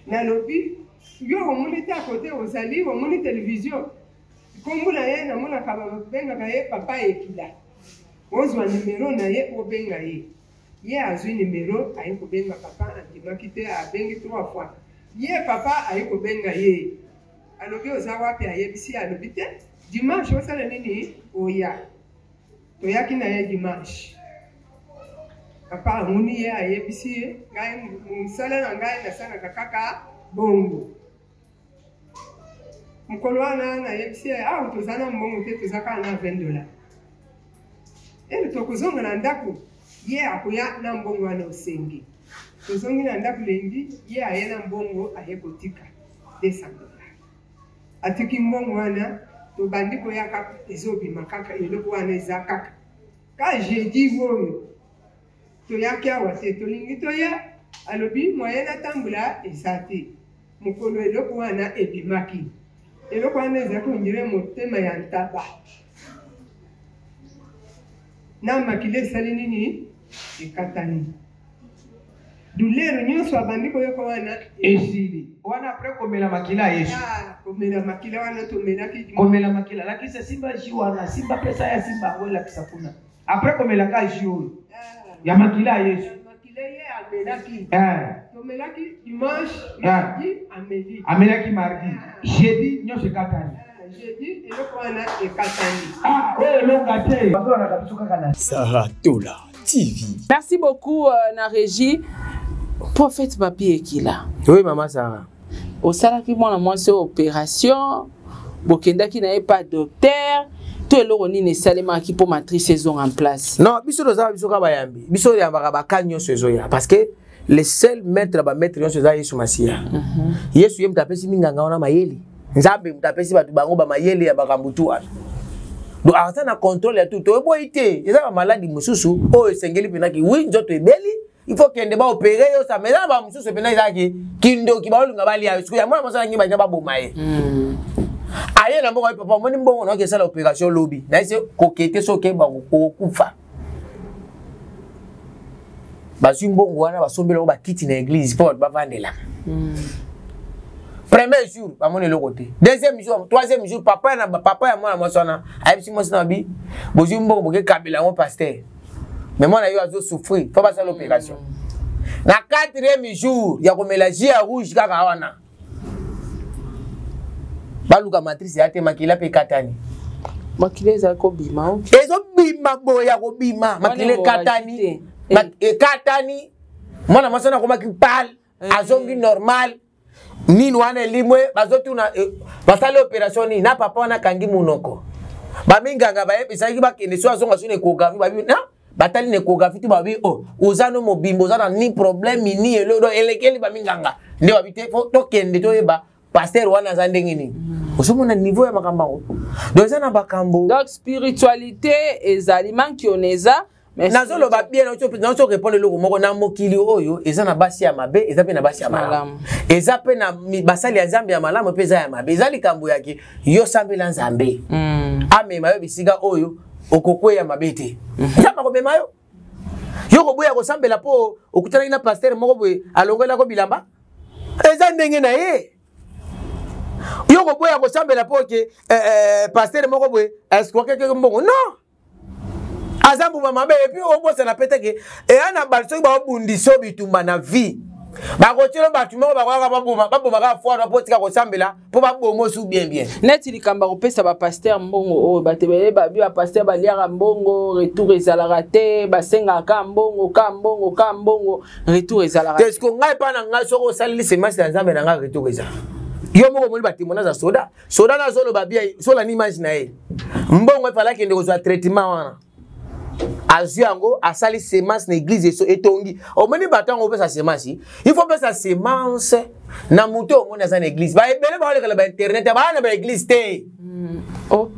[SPEAKER 9] Nalobi, yo omoni te kote ozali, omoni televizio, nkombo na ye namonaka babengaka ye papa Ekila, ozwa nimero na ye, obenga ye. Ye azwi nimero, aye kobenga papa, andimaki te. Abengi trois fois, ye papa aye kobenga ye, alobi oza wapi? Ayebisi ye, alobi te, dimanche osala nini, oya. Toyaki na ye dimanche, papa amoni ye, ayebisi ye, ngai mosala na ngai nasalaka kaka bongo. Mokolo wana nayebisi ye, awa toza na mbongo te, toza kaka na 20 dollar, ele tokozonga na ndako, ye akoya na mbongo wana osengi. Tozongi na ndako lundi, ye aye na mbongo, aye kotika 200 dollar. Atiki mbongo wana, tobandi koya kaka, ezobima kaka, eloko wana eza kaka. Ka jeudi oyo toyaki awa te, tolingi toya, alobi moyen natambola eza te. Mokolo eloko wana ebimaki, eloko wana ezalaki on dirait motema ya ntaba na makila esali nini, ekatani. Douleur nyonso abandi koyoka wana
[SPEAKER 7] esili wana après komela makila ya Yesu.
[SPEAKER 9] Ah, komela makila wana tomelaki.
[SPEAKER 7] Komela makila lakisa simba jus wana simba pesa ya simba yango elakisa kuna après komela ka jus oyo
[SPEAKER 9] ah.
[SPEAKER 7] ya makila ya Yesu.
[SPEAKER 9] Makila ye amelaki.
[SPEAKER 7] Eh.
[SPEAKER 9] Tomelaki dimanche,
[SPEAKER 7] eh.
[SPEAKER 9] mardi ameli.
[SPEAKER 7] Amelaki mardi,
[SPEAKER 9] ah.
[SPEAKER 7] jeudi nyonso ekatani.
[SPEAKER 9] Jeudi eloko wana ekatani.
[SPEAKER 7] Ah, oyo elonga te. Bazolaka biso kaka na
[SPEAKER 1] Sarah Tola TV.
[SPEAKER 3] Merci beaucoup euh, na régie. Prophète Papi Ekila.
[SPEAKER 2] Oui, maman Sarah.
[SPEAKER 3] Osalaki mwana mwasi opération, bokendaki na ye pa docteur, to eloko nini esalemaki mpo matrice ezonga en place?
[SPEAKER 2] Non, biso tozala biso kaka bayambi. Biso oyambaka baka nyonso ezoya parce que le seul maître ya bamaître nyonso eza Yesu Masiya. Mm -hmm. Yesu ye moto apesi minganga wana mayele. Nzambe moto apesi bato bango bamayele ya makambo tu wana. Donc aza na contrôle ya tout. Toyeboyi te, eza ba maladi mosusu oyo esengeli mpenza ki wi nzoto ebeli il faut kende ba opérer yo sa mais eza na ba mosusu mpenza ezalaki kindoki baolinga balia yo sikoyo ya mwana mwasi alangi balinga baboma ye. Aye na mbongo papa omoni mbongo naoki esala opération lobi nayese kokete soki okeba okokufa. Bazwi mbongo wana basombeli yango bakiti na église mpo bato bavandelaka. Premier jour bamoni eloko te, deuxième jour, troisième jour, papa na papa ya mwana mwasi wana ayebisi mwasi na babi bozwi mbongo bokekabela yango pasteur, mais mwana yo azo souffrir fo basala opération. Na quatrième jour ya komela jus ya rouge kaka wana baluka matrice ya te, makila mpe ekatani.
[SPEAKER 3] Makila ezali kobima,
[SPEAKER 2] ezobima boye ya kobima, makila ekatani, ekatani. Mwana mwasi wana akomaki pale, azongi normal nini wana elimwe, bazotuna basali opération nini na papa wana akangi monoko. Baminganga bayebisaki bakende so azonga so na échographie, babi na batali na échographie tu babi oh oza no mobimba, oza na ni problème ni eloko elekeli baminganga nde babi te fo tokende toyeba pasteur wana aza ndenge nini. Ozomona niveau ya makambo yango, donc eza na makambo.
[SPEAKER 3] Donc spiritualité ezali mankiona eza.
[SPEAKER 2] Nazoloba bien, nazo répondre eloko moko na mokili oyo eza na basi ya mabe, eza mpe na basi ya malamu, eza mpe na basali ya Nzambe ya malamu mpe eza ya mabe. Eza likambo yake yo sambela Nzambe amema yo bisika oyo okokweya mabe te. Nzambe akomema yo, yo koboya kosambela mpo okutanaki na pasteur moko boye alongolako bilamba, eza ndenge na ye. Yo koboya kosambela mpo ke pasteur moko boye escroquer mbongo, non, aza mbuma mabe. Et puis obosana pe te ke eya na bato soki baobundisa bitumba na vie, bakotiela bato moko bakoyaka baboma, babomaka fwana mpo tika kosambela mpo baboma osu bien bien.
[SPEAKER 3] Neti likambo ya kopesa bapasteur mbongo oyo bato ebele babi bapasteur baliaka mbongo, retour ezalaka te, basengaka ka mbongo ka mbongo ka mbongo, retour ezalaka
[SPEAKER 2] te. Siko ngai mpa na ngai soki osaleli semence ya Nzambe na ngai, retour eza. Yo moko omoni batémoignage ya soda, soda nazoloba bien sola ni image na ye, mbongo efala akende kozwa traitement wana, azwi yango asali semence na église eso etongi. Omoni bato yango opesa semence, il faut opesa semence na moto omoni aza na église. Baebele baolekela bainternet baa na baéglise te.
[SPEAKER 3] Oh.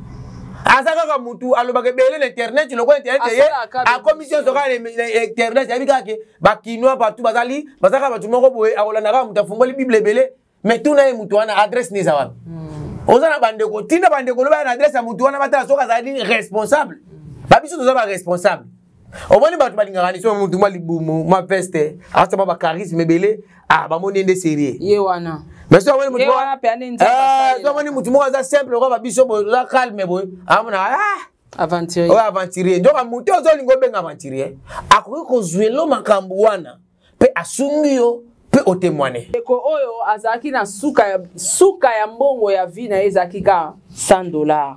[SPEAKER 2] Aza kaka mutu alobaka ebele na internet, lokola internet ye akomisi nyonso kaka na internet, ayebi kaka ke bakinois partout bazali, baza kaka bato moko boye, akolanda kaka moto afungoli bible ebele. Mais tuna ye motu wana adresse nde eza wapi. Oza na bandeko, tinda bandeko loba na adresse ya motu wana, batala soki azali responsable. Babiso toza baresponsable. Omoni bato balingaka niso motu mwa libumu mwa veste asama bacharisme ebele, ah bamoni ye nde sérieux
[SPEAKER 3] ye wana.
[SPEAKER 2] Mais so amoni motu so amoni motu moko aza simple lokola babiso boye, toza calme boye, amona ah
[SPEAKER 3] aventurier,
[SPEAKER 2] oyo aventurier. Nzoka motu ozolinga obenga aventurier akoki kozwelo makambo wana mpe asungi yo mpe otémoigne.
[SPEAKER 3] Ndeko oyo azalaki na suka ya, suka ya mbongo ya vie na ye ezalaki kaka 100 dollars,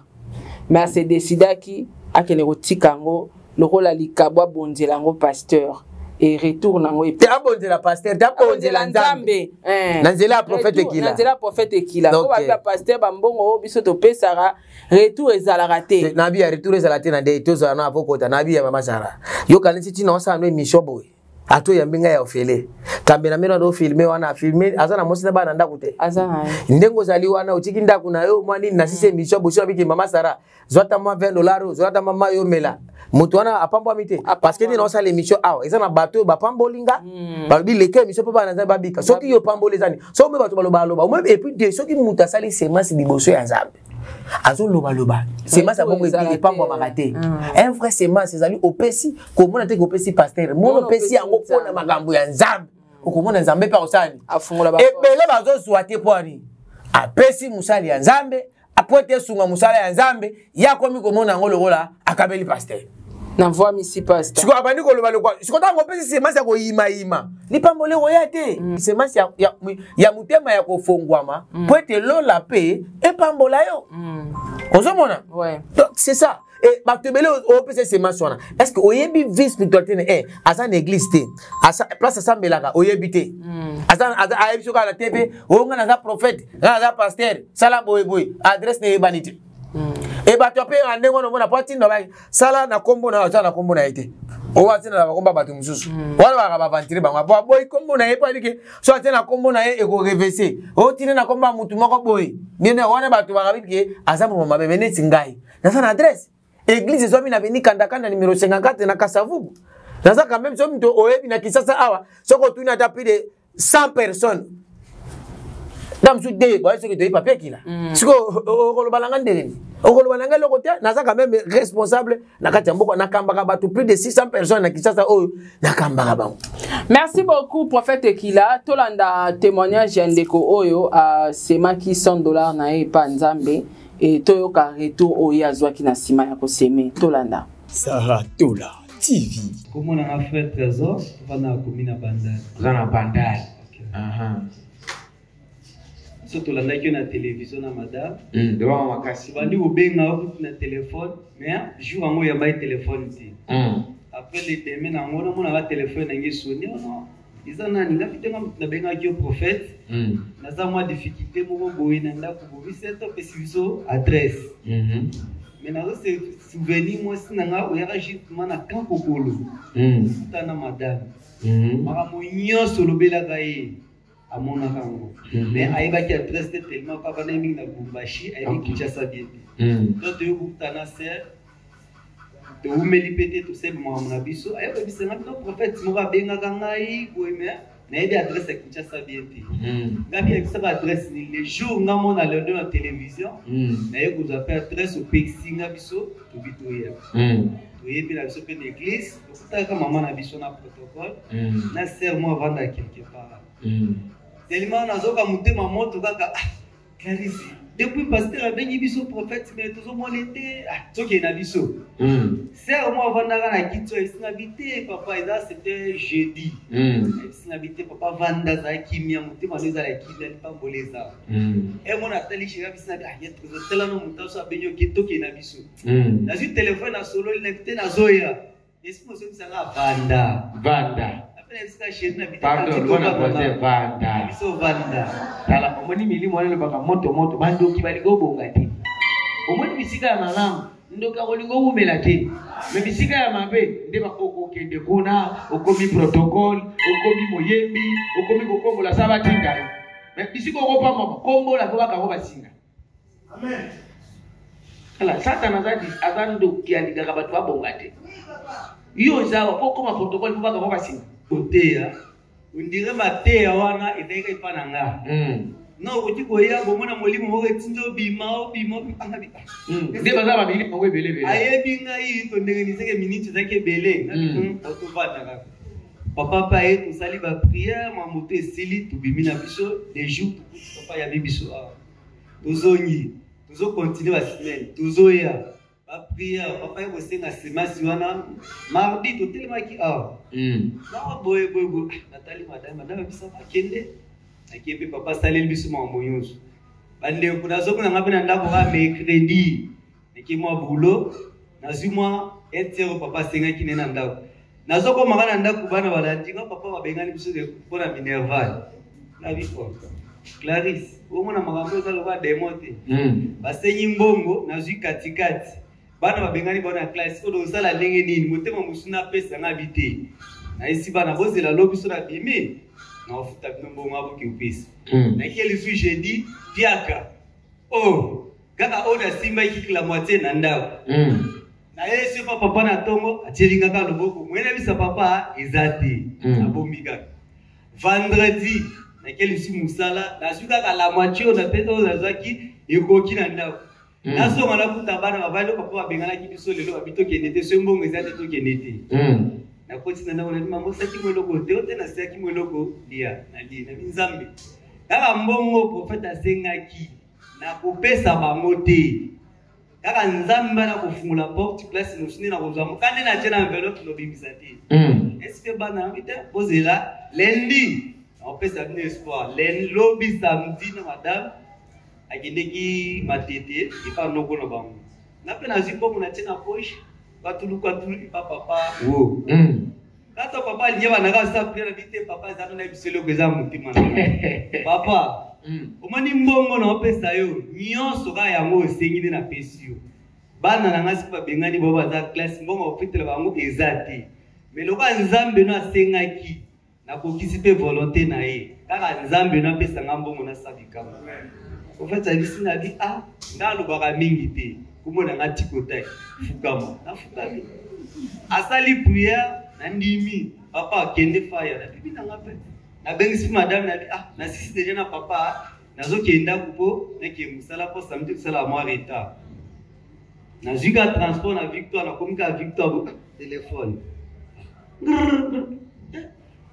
[SPEAKER 3] mais ase décidaki akende kotika yango lokola likabo, abonzela yango pasteur et retour nango.
[SPEAKER 2] Te abonzela pasteur te, abonzela Nzambe na nzela ya prophète Ekila.
[SPEAKER 3] Na nzela ya prophète Ekila, po babi bapasteur bambongo oyo biso topesaka retour ezalaka te.
[SPEAKER 2] Nabi ya retour ezala te na nde tozala na avokota nabi ya mama Sara yokanisi ntina osala no émission boye, ata oyambi ngai ya ofele kambe na mino ado filme wana afilme, aza na mwasi na bana na ndako te. Ndenge ozali wana otiki ndako na yo mwa nini na sisi émission bosi abiki mama Sara zwa ata mwa 20 dollar, zwa ata mama yo mela, moto wana apambwami te parce que nini osala émission awa eza na bato oyo bapamboli nga, balobi leka émission mpo bana Nzambe babika. Soki yo pamboli eza nini? Soki omo bato balobaloba omoi. Et puis de soki moto asali semence liboso ya Nzambe azolobaloba, semence ya bongo epambwamaka te. Un vrai semence ezali opesi komona te kopesi pasteur, mona opesi yango mpona makambo ya Nzambe. Okomona Nzambe mpe akosala nini? Ebele bazozwa te mpo ani apesi mosali ya Nzambe apo ete esunga mosala ya Nzambe, ye akomi komona yango lokola akabeli pasteur.
[SPEAKER 3] Na voix misi pasteur.
[SPEAKER 2] Sikoyo abandi koloba lokwa. Sikoyo ntango opesi semence ya koyimayima, lipamboli ekoya te. Semence ya motema ya kofongwama mpo ete lola mpe epambola yo. Ozomona? Donc c'est ça. Et bato ebele opesa semence wana, est ce que oyebi vie spiritualité ne? Eh, aza na église te, place asambelaka oyebi te, ayebi soki ala te mpe oyo ngai naza prophète, ngai naza pasteur, sala boye boye, adresse neyebani te. E bato mpe ya ndenge wana omona po atinda ba sala na kombo na yo, aza na kombo na ye te, oyo atinda na bakombo ya bato mosusu wana baka bavantire bango po aboyi kombo na ye, po ayebi ke so atie na kombo na ye ekorevese, otinda na kombo ya motu moko boye ndenge wana bato bakabi ke aza moma mabe. Me neti ngai naza na adresse, église ezwami na beni Kandakanda numéro 54 na Kasavubu. Naza quand même, soki moto oyebi na Kisasa awa, soki otuni ata plus de 100 personnes na mosusu te boye, soki toyebi papier kila. Sikoyo okoloba na nga ndenge nini? Okoloba na ngai eloko te. Naza quand même responsable na kati ya mboka, nakambaka bato plus de 600 personnes na Kinshasa oyo nakambaka bango.
[SPEAKER 3] Merci beaucoup, prophète Ekila. Tolanda témoignage ya ndeko oyo asemaki 100 $ na ye epa Nzambe e toyoka retour oyo azwaki na nsima ya koseme. Tolanda.
[SPEAKER 1] Sarah Tola TV.
[SPEAKER 10] Komona nga frère Trésor, tovanda na komi na Bandal.
[SPEAKER 7] Oza na Bandal.
[SPEAKER 10] So tolandaki yo na télévision na madame.
[SPEAKER 7] Devant makasi.
[SPEAKER 10] Tobandi kobenga yo kutu na téléphone, mais jour yango oyambaki téléphone te. Après le demain nango namonaka téléphone nange esoni ono, eza nani? Ngapi te, nga moto nabengaki yo prophète. Naza mwa difficulté moko boye na ndako, bobisi ete opesi biso adresse. Mais nazo se souvenir mwasi na nga oyaka justement na camp Kokolo. Kuta na madame. Makambo nyonso olobelaka ye amonaka yango, mais ayebaki adresse te tellement papa na ye mingi na Lubumbashi, ayebi Kinshasa bien te. Donc toyoki kokuta na sœur, towumeli mpe te, tosebi makambo na biso, ayebisa nga bino prophète moko abengaka ngai boye, mais nayebi adresse ya Kinshasa bien te. Ngabi ayebisaka adresse nini? Le jour nga mona lelo na télévision, naye kozwa mpe adresse, opekisi nga biso tobi toya. Toyebi na biso mpe na église, tokutaka mama na biso na protocole na sœur mo avanda quelque part. Tellement nazoka motema moto kaka, ah, Clarisse, depuis pasteur abengi biso prophète, mais tozomona te. Ah, tokende na biso. Sœur mo avandaka na kiti oyo esinga bi te papa, eza c'était jeudi, esinga bi te papa, vanda, azala kimia, motema no ezala kimia, lipambola eza. Emona atali sheka biso na bi, ah, ye tozotela no moto aso abengi oke, tokende na biso. Nazwi telefone, nasololi na te, nazoya, esprit mosokisanga vanda.
[SPEAKER 7] Vanda. Pardon, loba na voisin vanda.
[SPEAKER 10] Biso vanda.
[SPEAKER 7] Tala, omoni milimo wana elobaka moto moto, bandoki balingi obonga te. Omoni bisika ya malamu, ndoki akolinga owumela te. Me bisika ya mabe nde okokende kuna, okomi protocole, okomi moyembi, okomi kokombola sa batinda yo. Me bisika okopambama, kombola po bakango basinga. Tala, Satana aza ndoki, alingaka bato babonga te. Yo oza awa po okoma protocole po bakango basinga.
[SPEAKER 10] Koteya ondire mateya wana ezalaki epa na nga. Non, okoki koya bomona molimo moko etindi obima obima obima.
[SPEAKER 7] Nde baza bamilimo yango ebele ebele.
[SPEAKER 10] Ayebi ngai to ndenge niseke miniti ezalaki ebele. Tovanda kaka, papa mpe aye, tosali baprière, mwa moto esili, tobimi na biso. Les jours tokuti papa ayabi biso awa, tozongi, tozocontinue basemaine, tozoya baprière, papa ye kosenga semasi wana. Mardi totelemaki awa na boye boye boye, natali madame, madame abisa akende, ake mpe papa asaleli biso makambo nyonso. Bandeko, nazomona nga mpe na ndako ka mercredi, nake mwa boulot, nazwi mwa un papa asengaki ne na ndako. Nazokomaka na ndako, bana balandi nga, papa babengani biso mpona minerval. Nabi oh, Clarisse, omona makambo eza lokola demo te. Basengi mbongo, nazwi katikati, bana babengani bao na classe oyo, osala ndenge nini? Motema mosusu napesa nga bi te, nayesi bana bozela lobi so nabimi naofuta bino mbongo aboki opesa. Nakie lisu jeudi piaka oh, kaka oyo nasimbaki la moitié na ndako. Nayesi pa papa na ntongo, atieli nga kaka loboko, moye nayebisa papa eza te. Nabombi kaka. Vendredi nake lisu mosala, nazwi kaka la moitié oyo napesa, oyo nazwaki ekoki na ndako. Nazonga, nakuta bana bavandi, papa babenganaki biso lelo, babi tokende te, so mbongo eza te, tokende te. Nakoti na ndako, nabi mama osaki mo eloko te, ote nasiaki mo eloko lia, nalie, nabi Nzambe kaka mbongo prophète asengaki nakopesa bango te, kaka Nzambe ana kofungola porte place mosusu nde nakozwa moka nde natie na enveloppe nobimisa te. Est-ce que bana yango te bozela lundi nakopesa bino espoir. Lobi samedi na madame akendeki Matete epa noko na bango, nga mpe nazwi mbongo natie na poche, batulu epa papa wo. Kata papa alingi bandaka asa priere, nabi te papa eza na biso eloko eza motema na ngai. Papa, omoni mbongo na opesa yo nyonso kaka yango osengi nde napesi yo. Bana na ngai soki babengani bao baza classe, mbongo bakofutela bango eza te, mais lokola Nzambe no asengaki nakokisi mpe volonté na ye, kaka Nzambe no apesa nga mbongo nasala likambo. Prophète ayebisi na bi ah nga alobaka mingi te, kombo na nga tikotai fukama, nafukami, asali prière, nandimi papa akende faya na bibi na nga mpe nabengisi madame na bi ah nasisi deja na papa, nazokende ndako mpo nakende mosala mpo samedi tosala mwa retard. Nazwi ka transport na Victoire, nakomi ka Victoire bo telefone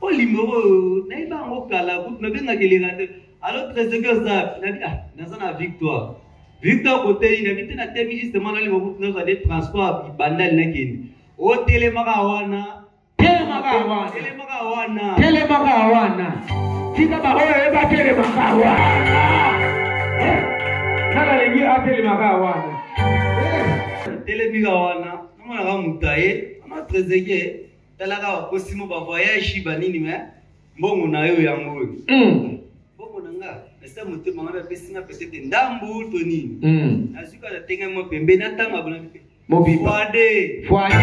[SPEAKER 10] o limero oyo nayeba yango kala kutu nabengaka eleka te. Alo Trésor oza nabi ah naza na Victoire. Victoire koteli nabi te natemi justement nalinga kutu nazwa nde transport bandali nakende otelemaka wana.
[SPEAKER 7] Telemaka wana.
[SPEAKER 10] Telemaka wana.
[SPEAKER 7] Telemaka wana. Tika baoyo oyeba telemaka wana. Nana alingi atelemaka wana.
[SPEAKER 10] Telemika wana namonaka moto aye mama Trésor talaka bakosimo bavoyage banini me mbongo na yo yango oyo. Mbongo na nga nasa motema nga bapesi nga peut-être ndambu to nini. Nazwi kaka natengami mwa pembeni natanga bona mpe
[SPEAKER 7] Mobimba.
[SPEAKER 10] Fwade.
[SPEAKER 7] Fwade.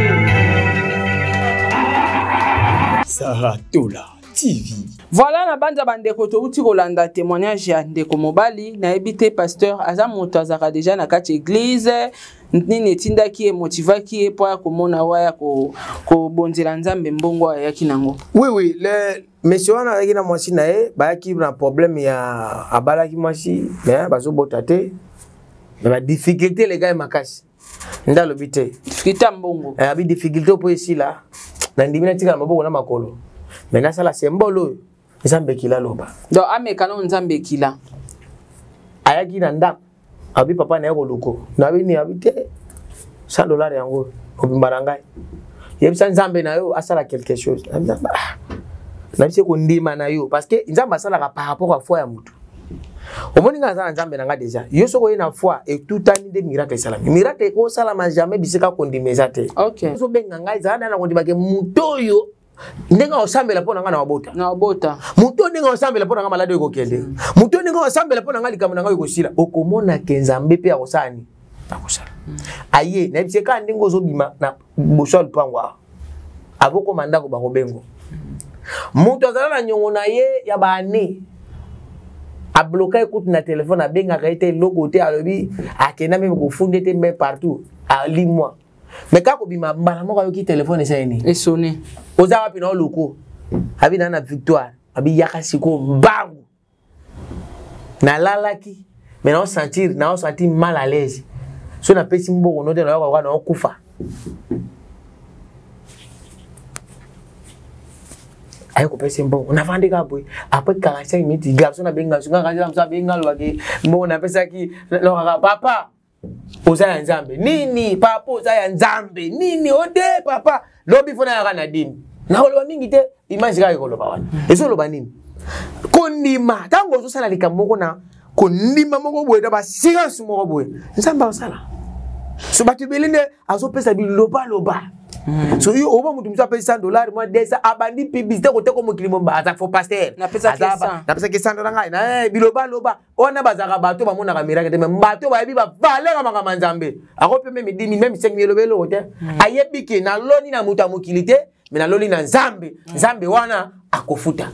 [SPEAKER 1] Sarah Tola TV.
[SPEAKER 3] Voilà na banza bandeko touti kolanda témoignage ya ndeko mobali. Nayebi te pasteur aza moto azaka déjà na kati église nini etindaki ye motivaki ye mpo aya komona oyo aya kobonzela Nzambe mbongo ayaki nango.
[SPEAKER 2] Oui, oui, le monsieur wana azalaki na mwasi na ye, bayaki na problème ya abalaki mwasi mais bazobota te, mais ba difficulté eleka ye makasi nde alobi te
[SPEAKER 3] difficulté ya mbongo.
[SPEAKER 2] Abi difficulté mpo esila nandimi natikala maboko na makolo mais nasala symbole oyo Nzambe ekila aloba.
[SPEAKER 3] Donc ameka nano Nzambe ekila.
[SPEAKER 2] Ayaki na ndako abi papa na ye koluko nabi ni abi te $100 yango obimba na ngai yebisa Nzambe na yo asala quelque chose. Nabi se kondima na yo parce que Nzambe asalaka par rapport à foi ya mutu. Omoni nga naza na Nzambe na nga déjà. Yo soko ye na foi etutani nde miracle esalami. Miracle ekosalama jamais bisika kondima eza te. Ozobenga ngai ezala na kondima ke moto oyo ndenge osambela mpo na ngai na wabota.
[SPEAKER 3] Na wabota.
[SPEAKER 2] Moto oyo ndenge osambela mpo na ngai maladi oyo ekokende. Moto oyo ndenge osambela mpo na ngai likambo na ngai ekosila. Okomona ke Nzambe mpe akosala nini? Akosala. Aye, nayebisi ye kaka ndenge ozobima na boso ya lupango awa. Akokoma ndako bakobengo. Moto azala na nyongo na ye ya ba année. Abloka ye kutu na telefone, abengaka ye te eloko te, alobi akenda meme kofunda te mais partout alimwa. Mais kaka kobima mbala moko ayoki telefone esali nini?
[SPEAKER 3] Esone.
[SPEAKER 2] Oza wapi na oloko? Abi na na Victoire. Abi yaka sikoyo mbangu. Nalalaki mais nao sentir, nao sentir mal à l'aise. So napesi mbongo no te nayoka kaka naokufa. Aye kopesa mbongo navandi kaka boye après 45 minutes garçon nabenga so ngaka nzela mosu abenga alobaki mbongo napesaki nokaka papa oza ya Nzambe nini, papa oza ya Nzambe nini ode papa lobi fo nayaka na dini nakoloba mingi te image kaka ekoloba wana ezoloba nini kondima ntango ozosala likambo moko na kondima moko boye na bascience moko boye Nzambe akosala so bato ebele nde azopesa bilobaloba. So yo oba moto mosusu apesi $100 mwa 200 abandi publicité koteka mokili mobimba aza faux pasteur.
[SPEAKER 3] Napesaki
[SPEAKER 2] Aza
[SPEAKER 3] 100.
[SPEAKER 2] napesaki $100 ngai na bilobaloba wana bazalaka bato bamonaka miracle te mais bato bayebi ba valeur ya makambo ya Nzambe. Akope meme 10 000 meme 5 000 eloba eloko te. Ayebi ke naloni na moto ya mokili te mais naloni na Nzambe. Nzambe wana akofuta.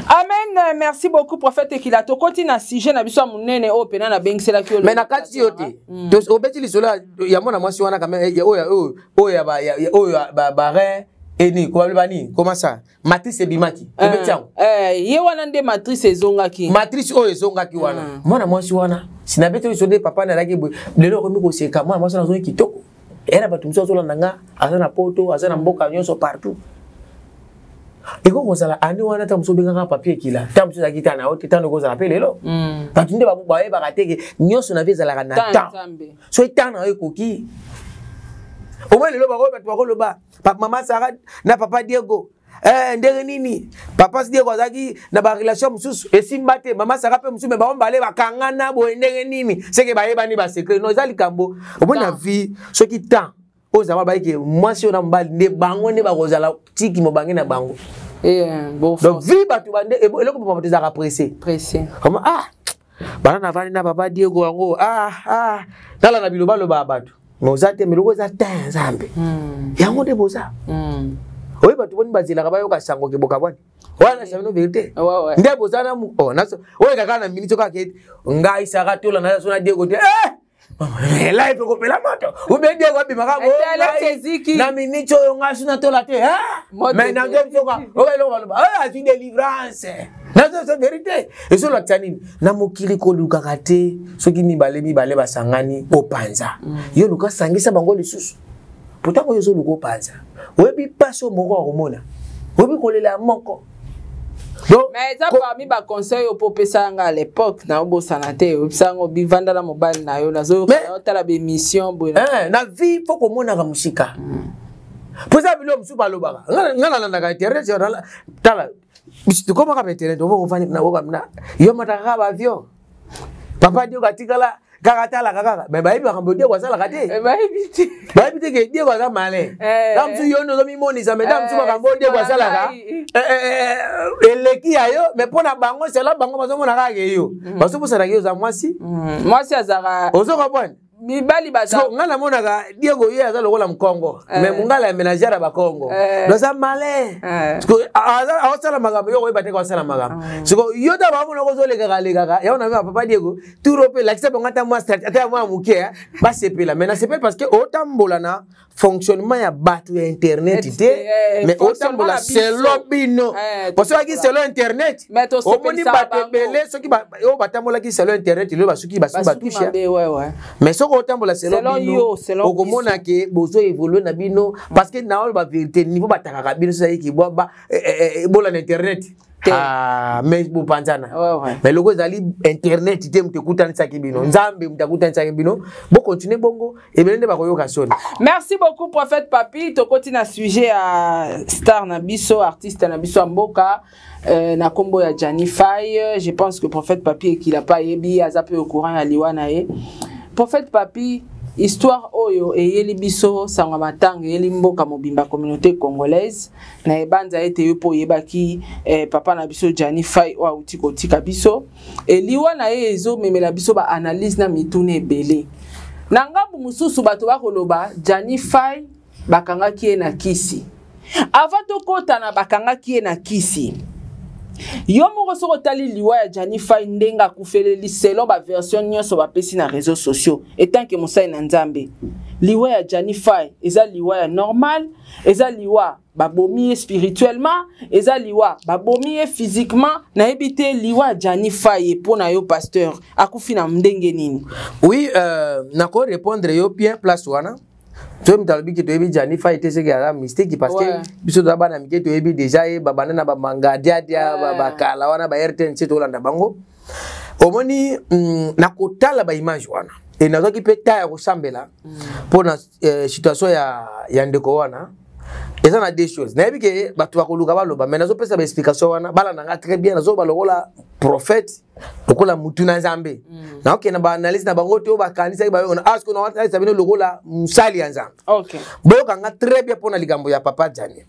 [SPEAKER 3] Amen, merci beaucoup prophète Ekila. Tokoti na sujet na biso ya munene oyo pena na bengiselaki yo.
[SPEAKER 2] Mais na kati yo te. Obeti lisolo ya mwana mwasi wana quand même, oyo, oyo, oyo ya ba, ya, ya, oyo ya ba, ba rein et ni, comment ba ni, comment ça? Matrice ebimaki. Obeti yango.
[SPEAKER 3] Ye wana nde matrice ezongaki.
[SPEAKER 2] Matrice oyo ezongaki wana. Mwana mwasi wana, sinabeti lisolo nde papa na alaki boye. Lelo okomi koseka, mwana mwasi wana azongi kitoko. Eya na bato mosusu azolanda nga, aza na poto, aza na mboka nyonso partout. Ekoki kozala ane wana ntango mosusu obengaka papier ekila, ntango mosusu ezalaki ta na yo te, ntango ekozala mpe lelo. Bato nde bayebaka te ke nyonso na vie ezalaka na temps. Soki temps na yo ekoki, omoi lelo bakoyo bato bakoloba mama Sara na papa Diego, ndenge nini papa Diego azalaki na barelation mosusu esimba te, mama Sara mpe mosusu, me bango mibale bakangana boye ndenge nini, seke bayebani basecret. No, eza likambo omoi na vie. Soki temps oyo ezala bayeke mwasi oyo na mobali nde bango nde bakozala tiki mobange na bango. Donc vie bato bande eloko bato ezalaka pressé.
[SPEAKER 3] Pressé.
[SPEAKER 2] Comme ah bana navandi na papa Diego yango, ah tala na biloba loba ya bato, mais oza te, meloko eza te ya Nzambe. Yango nde boza oyo bato boni bazelaka bayoka sango ke bokabwani wana sabino vérité nde boza na oyo kaka na minute kaka ke ngai Sara tola na so na Diego te, live ekopela moto ube Diego abimaka na minute oyo ngai so natola te, mais nazosoka oyo eloko baloba oyo azwi délivrance, nazoso vérité. Ezolakisa nini? Na mokili kolukaka te soki mibale mibale basangani opanza. Yo luka sangisa bango lisusu, pourtant oyo ozoluka opanza, oyebi mpasi oyo moko akomona, oyebi kolela moko.
[SPEAKER 3] Mais eza parmi baconseil oyo mpo opesa nga à l'époque, naobosana te, oyebisa yango bivanda na mobali na yo, nazotala bémission boye.
[SPEAKER 2] Na vie fo komonaka mosika, mpo eza biloko mosusu balobaka. Nga nalandaka internet, tala tokomaka pa internet, yo mataka kaka baavion, papa Diego atikala kaka atalaka kaka, mais bayebi makambo Diego asalaka te.
[SPEAKER 3] Bayebi
[SPEAKER 2] te ke Diego aza malin. Ta mosusu yo nde ozomimonisa, mais ta mosusu makambo Diego asalaka eleki ya yo, mais mpo na bango, sela bango bazomona kaka ke yo bazobosanaka yo oza mwasi.
[SPEAKER 3] Mwasi azalaka
[SPEAKER 2] ozo comprendre?
[SPEAKER 3] Mibali baza
[SPEAKER 2] Ngai namonaka Diego ye aza lokola mokongo, mais mongala ya ménagère ya bakongo, aza malin, aosala makambo yo koyeba te, kosala makambo siko yo ta bamona kozolekaka lekaka yango na papa Diego turo mpe lakisa bango ata mwa ata mwa moke basepela. Mais nasepeli parce que otambola na fonctionnement ya bato ya internet te, mais otambola selon bino, po soki selon internet omoni bato ebele soki oyo batambolaki selon internet lelo basuki basuki batushe. Mais soki otambola selon bino, okomona ke bozo évolue na bino, parce que na oyo bavérité niveau batakaka bino soki bwa bola na internet. Ah, mais bopanzana, mais loko ezali internet te moto ekutanisaki bino, Nzambe moto akutanisaki bino, bokontinue bongo, ebele nde bakoyoka soni.
[SPEAKER 3] Merci beaucoup, prophète Papi. Tokoti na sujet ya star na biso, artiste na biso ya mboka, na nkombo ya Jani Fai. Je pense que prophète Papi ekila pa yebi, aza mpe au courant ya liwa na ye. Prophète Papi, histoire oyo eyeli biso sango matanga, eyeli mboka mobimba, communauté congolaise na ebanza ete yo mpo oyebaki papa na biso Jani Fai oyo awuti kotika biso, eliwa na ye ezomemela biso baanalyse na mituna ebele. Na ngambu mosusu bato bakoloba Jani Fai bakangaki ye na kisi. Avant tokɔta na bakangaki ye na kisi, yo moko soki otali liwa ya Jani Fai ndenge akufeleli selon baversion nyonso bapesi na réseaux sociaux, etanke mosali na Nzambe, liwa ya Jani Fai eza liwa ya normal, eza liwa babomi ye spirituellement, eza liwa babomi ye physiquement? Nayebi te, liwa ya Jani Fai mpo na yo pasteur, akufi na ndenge nini?
[SPEAKER 2] Oui, nako répondre yo bien. Place wana toyebi, moto alobi ke toyebi Jani Fai te, seke aza mystique, parce que biso toza bana mike, toyebi déjà ye babanda na bamanga diadia bakala wana ba RTNC, tolanda bango. Omoni, na kotala baimage wana e nazwaki mpe ta ya kosambela mpo na situation ya ndeko wana. Eza na deux choses nayebi ke bato bakoluka baloba, mais nazopesa baexplication wana, balanda nga très bien. Nazoba lokola prophète, lokola mutu na Nzambe. Naokende baanalyse na bango te oyo bakanisaki bayo aske natalisa bino lokola mosali ya Nzambe. Boyoka nga très bien mpona likambo ya papa Jani.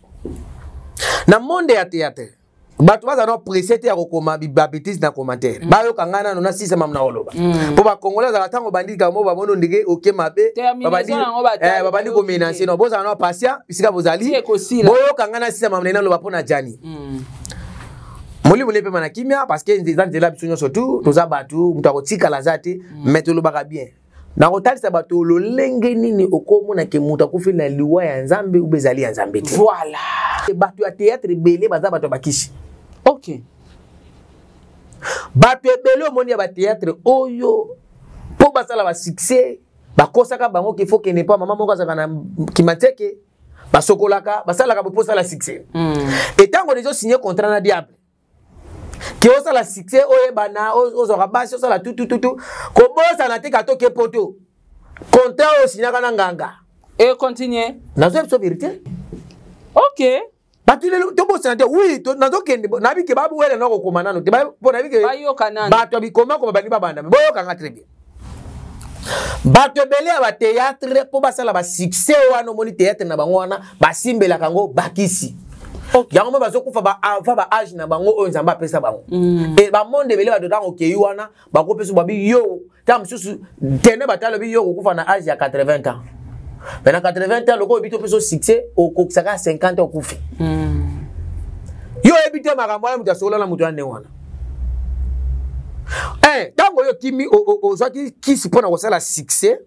[SPEAKER 2] Na monde ya théâtre, bato baza no pressé te ya kokoma babêtises na commentaire. Bayoka ngai nano nasisa mamu na koloba, mpo bakongolais azala ntango bandi likambo bamoni ndenge oke mabe, babandi komenacer. No, bozala no patient bisika bozali, boyoka ngai nasisa mamu na naloba mpo na Jani. Molimo ne pema na kimia, parce que eza nzela biso nyonso tu toza bato, moto akotikala aza te. Mais tolobaka bien, nakotalisa bato lolenge nini okomona ke moto akufi na liwa ya Nzambe ube ezali ya Nzambe te. Bato ya théâtre ebele baza bato ya bakisi. Bato ebele omoni ya batéâtre oyo, mpo basala basuccès. Bakosaka bango qu'il faut kende pa mama moko azalaka na Kimbanseke, basokolaka, basalaka bo posala succès. Et ntango deja osigné contrat na diable ke osala succès, oyebana, ozwaka basi, osala tutututu, kobosana te kato ke poto contrat oyo osignaka na nganga
[SPEAKER 3] e continue.
[SPEAKER 2] Nazoyebi biso vérité.
[SPEAKER 3] Ok.
[SPEAKER 2] Bato lelo tobosana te. Oui, nazokende, nayebi ke bawele na kokoma nano te, mpo nayebi ke
[SPEAKER 3] bayoka nano.
[SPEAKER 2] Bato ya bikoma koma balingi babanda. Boyokanga très bien, bato ebele ya bathéâtre, mpo basala basuccès wana, omoni théâtre na bango wana, basimbelaka yango bakisi. Yango mpe bazokufa ba avant ba âge na bango oyo Nzambe apesa bango. E bamonde ebele, bato ntango okei wana, bakopesa babi yo ntango mosusu tene batalobi yo kokufa na âge ya 80 ans, mais na 80 ans lokola oyebi te opesa succès, okokisaka 50 ans, okufi. Yo oyebi te makambo wana, moto asokola na moto ya ndenge wana. Ntango oyo okimi, ozwaki kisi mpo na kosala succès,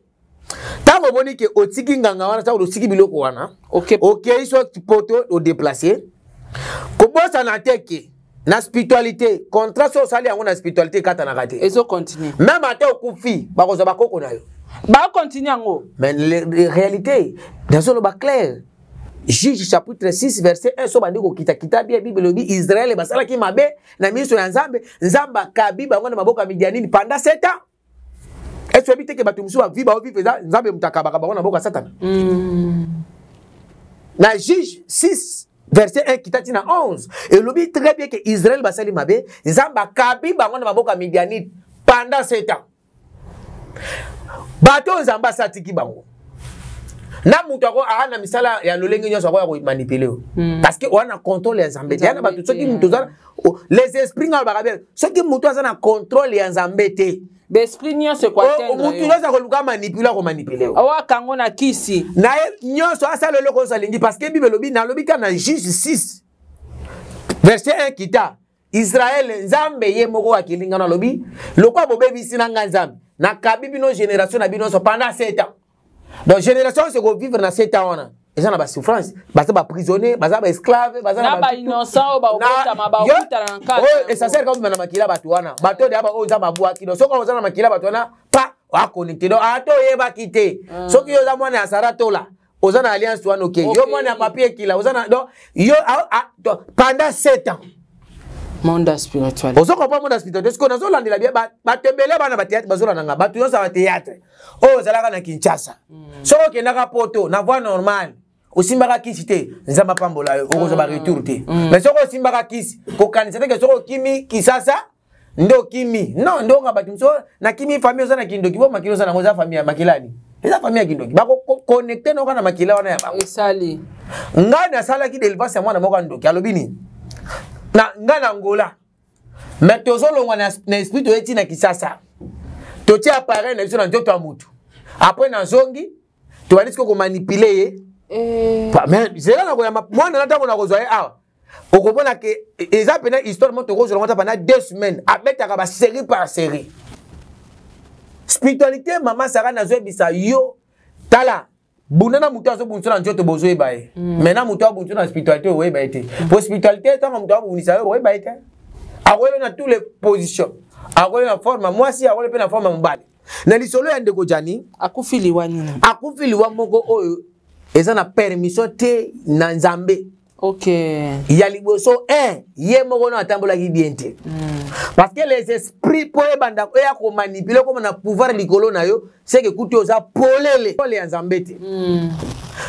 [SPEAKER 2] ntango omoni ke otiki nganga wana, ntango otiki biloko wana, okei so poto, odéplacer, kobosana te ke na spiritualité, contrat so osali yango na spiritualité ekatanaka te.
[SPEAKER 3] Ezocontinue.
[SPEAKER 2] Même ata okufi, bakozwa bakoko na yo.
[SPEAKER 3] Bacontinue yango.
[SPEAKER 2] Mais réalité nazoloba clair, Juge chapitre 6 verset 1, so bandi kokitakita bien, Bible elobi Israele basalaki mabe na miso ya Nzambe, Nzambe akabi bango na maboko ya Midianini pendant 7 ans. Est-ce oyebi te ke bato mosusu bavi baovive eza Nzambe moto akabaka bango na maboko ya Satana? Na Juge 6 verset 1 kita ntina 11, elobi très bien ke Israel basali mabe, Nzambe akabi bango na maboko ya Midianite pendant 7 ans. Bato oyo Nzambe asi atiki bango na moto ako aa na misala ya lolenge nyonso, akoya komanipule yo, parce que oza na contrôle ya Nzambe te. Ya na bato, soki moto oza les esprits, nga alobaka bien, soki moto aza na contrôle ya Nzambe te,
[SPEAKER 3] baesprit nyonso
[SPEAKER 2] ekoatteindre motu nyonso akoluka manipule, akomanipule yo.
[SPEAKER 3] Owakango na kisi.
[SPEAKER 2] Na ye nyonso, asala eloko nyonso alingi, parce que Bible elobi, nalobi kaka na Juge 6 verset 1 kita, Israele, Nzambe ye moko akeli ngano, alobi lokola bobebisi na ngai Nzambe, nakabi bino génération na bino nyonso pendant 7 ans. Donc génération nyonso ekovivre na 7 ans wana eza na basouffrance, baza baprisonnier, baza baesclave, baza
[SPEAKER 3] na bainnocent oyo baobotama, baokutana na nkata.
[SPEAKER 2] Oyo essentiel kaka obima na makila bato wana, bato oyo deya oyo Nzambe abwaki. Donc soki oza na makila bato wana pa aconnecte, donc ata oyebaki te, soki yo oza mwana ya Sara Tola, oza na alliance wana, okei. Yo mwana ya Papier Ekila, oza na, donc yo pendant 7 ans.
[SPEAKER 3] Monde spirituel.
[SPEAKER 2] Ozo comprendre monde spirituel? Sikoyo nazolandela bien bato ebele, bana bathéâtre bazolanda nga, bato nyonso ya bathéâtre oyo ozalaka na Kinshasa, soki okendaka poto na voie normale, osimbaka kisi te, Nzambe apambola yo, okozwa baretour te. Mais soki osimbaka kisi, kokanisa te ke soki okimi Kisasa nde okimi. Non, nde oka bato mosusu nakimi famille oza na kindoki, bo makila oza nango eza famille ya makilani, eza famille ya kindoki, bakoconnecte noka na makila wana ya bango.
[SPEAKER 3] Esali.
[SPEAKER 2] Ngai nasalaki délivrance ya mwana moko ya ndoki, alobi nini na ngai na Angola, mais tozolongwa na esprit, toye ti na Kisasa, totie appareil na biso na nzoto ya motu, après nazongi, tobandi sikoyo komanipule ye. Mais zela na koyamba mwana na ntango nakozwa ye awa, okomona ke eza mpena histoire moko tokozwa yango ata pendant 2 semaines, abetaka basérie par série. Spiritualité, mama Sara, nazoyebisa yo, tala, bunda na moto azobundisa na nzoto, bozoyeba ye. Mais na moto abundisa na spiritualité, oyeba ye te, po spiritualité, ntango moto abundisa yo, oyeba ye te. Akoyeba na tous les positions, akoyeba na forme ya mwasi, akoyeba mpe na forme ya mobali. Na lisolo ya ndeko Jani.
[SPEAKER 3] Akufi liwa nini?
[SPEAKER 2] Akufi liwa moko oyo eza na permission te na Nzambe. Ya liboso, 1, ye moko no atambolaki bien te, parce que les esprits, mpo ebanda oya komanipule, okoma na pouvoir likolo na yo, seke kutu oza polele pole ya Nzambe te.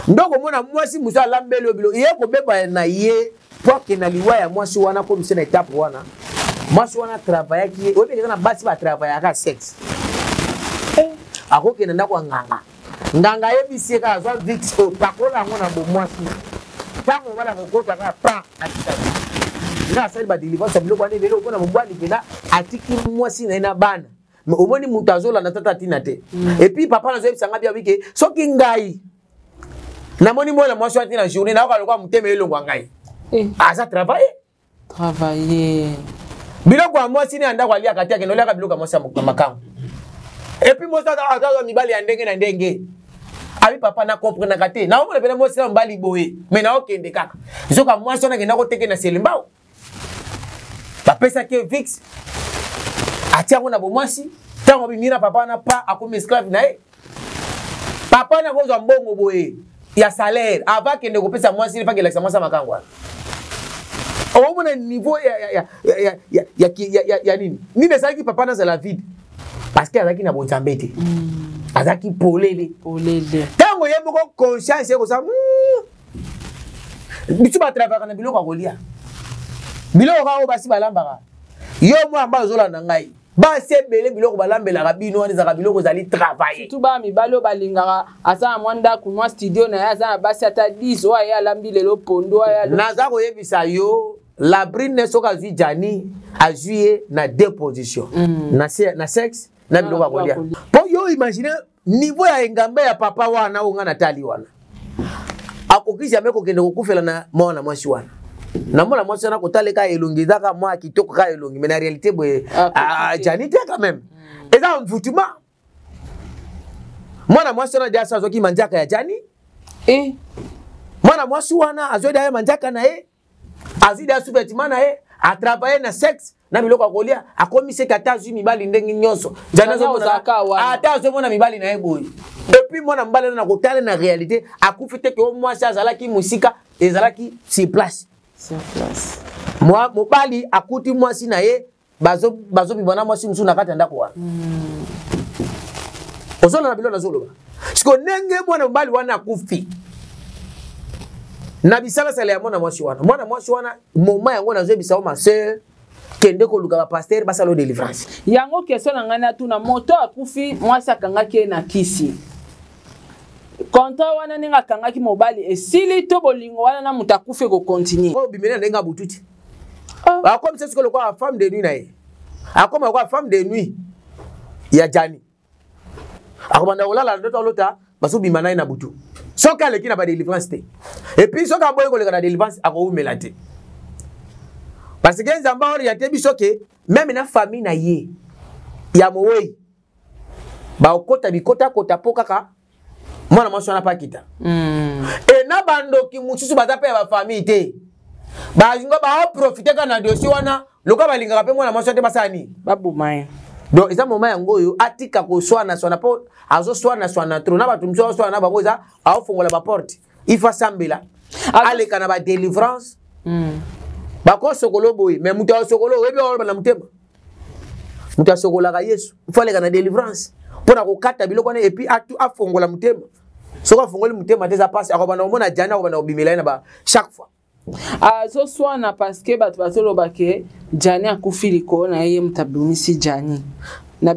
[SPEAKER 2] Nde okomona mwasi mosusu alambeli yo bilo, ye kobeba na ye mpo akenda liwa ya mwasi wana, komise na etape wana mwasi wana travaillaki ye. Oyebi eza na basi batravaillaka sexe, akokende ndako ya nganga, nganga ayebisi ye kaka azwa vix oyo, pakola yango na bomwasi, ntango mobali akokota kaka pa atikali. Nga asali badelivrance ya biloko wana ebele, omona mobali mpena atiki mwasi na ye na bana. Mais omoni moto azolanda tata ntina te. Et puis papa nazoyebisa nga bia wike, soki ngai namoni mwana mwasi wana te na journée, nayoka lokola motema elongwa ngai. Aza travaille.
[SPEAKER 3] Travailler.
[SPEAKER 2] Biloko ya mwasi ne ya ndako aliaka te, akende oliaka biloko ya mwasi ya makango. Et puis mwasi azwa mibali ya ndenge na ndenge, abi papa na comprenaka te, naomona pena mwasi na mobali boye, mais naokende kaka. Zoka mwasi wana akenda koteke na Selembao, bapesaki ye vix, atia yango na bomwasi, ntango abimi na papa wana pa akomi esclave na ye. Papa na kozwa mbongo boye ya salaire avant akende kopesa mwasi ne fakelakisa mwasi ya makango wana. Omona niveau ya, ya, ya, ya, ya, ya, ya, ya, ya nini nini esalaki papa nazala vide parce que azalaki na bonzambe te. Azalaki polele
[SPEAKER 3] polele.
[SPEAKER 2] Ntango ye moko conscience ekosala biso batravaka na biloko ya kolia, biloko kaka oyo basi balambaka. Yo mwa mba ozolanda ngai, basi ebele biloko balambelaka bino wana ezalaka biloko ezali travaille.
[SPEAKER 3] Surtout bana mibali oyo balingaka, aza na mwa ndako, mwa studio na ye, aza na basi ata 10 oyo aye alambi lelo pondu aye.
[SPEAKER 2] Naza koyebisa yo, Labrine soki azwi Jani, azwi ye na deux positions, na sexe na biloko ya kolia. Mpo yo imagine niveau ya engambe ya papa wana oyo nga natali wana, akoki jamais kokende kokufela na mwana mwasi wana. Na mwana mwasi wana kotaleka elongi ezaka mwa kitoko kaka elongi, mais na réalité boye Jani te quand même. Eza mvutuma. Mwana mwasi wana diasa azwaki manzaka ya Jani. Mwana mwasi wana azwaki daya manzaka na ye, azwi daya sous-vêtement na ye, atravaille na sexe na biloko ya kolia, akomi seke ata azwi mibali ndenge nyonso. Jani ata azomona mibali na ye boye. Et puis mwana mobali wana na kotala na réalité akufi te ke o mwasi azalaki mosika, ezalaki sur place.
[SPEAKER 3] Sur place.
[SPEAKER 2] Mwa mobali akuti mwasi na ye bazobima na mwasi mosusu na kati ya ndako wana. Ozolanda biloko nazoloba. Siko ndenge mwana mobali wana akufi na bisalasala ya mwana mwasi wana, mwana mwasi wana moma yango nazoyebisa yo ma sœur, kende koluka ba pasteur basala délivrance.
[SPEAKER 3] Yango question na ngai natuna, moto akufi mwasi akangaki ye na kisi, contrat wana ndenge akangaki mobali esili to bolingo wana na moto akufi ekokontinue?
[SPEAKER 2] Oyo bimeli na ndenge ya butu te. Akomisa sikoyo lokola femme de nuit na ye, akoma lokola femme de nuit ya Jani, akobanda kolala ndoto alota bazobima na ye na butu. Soki aleki na badelivrance te, et puis soki aboyi koleka na délivrance, akowumela te, parce que Nzambe aoriente biso ke meme na famille na ye ya mowei bakota bikotakota mpo kaka mwana mwasi wana mpe akita. E na bandoki mosusu baza mpe ya bafamille te, balinga baoprofite kaka na dossier wana, lokola balingaka mpe mwana mwasi wana te, basala nini?
[SPEAKER 3] Baboma ye.
[SPEAKER 2] Donc eza moma yango oyo atika koswana-swana, mpo azoswana-swana trop na bato mosusu azoswana na bango, eza aofongola baporte. Il faut asambela, aleka na badelivrance. Bakosokolo boye, mais moto asokolo oyebi oloba na motema, moto asokolaka Yesu. Il faut aleka na délivrance mpo na kokata biloko wana, et puis afongola motema. Soki afongoli motema te, eza mpasi, akobanda komona Jani, akobanda kobimela ye na ba chaque fois.
[SPEAKER 3] Azoswana parce que bato bazoloba ke Jani akufi likolo na ye, ye moto abimisi Jani na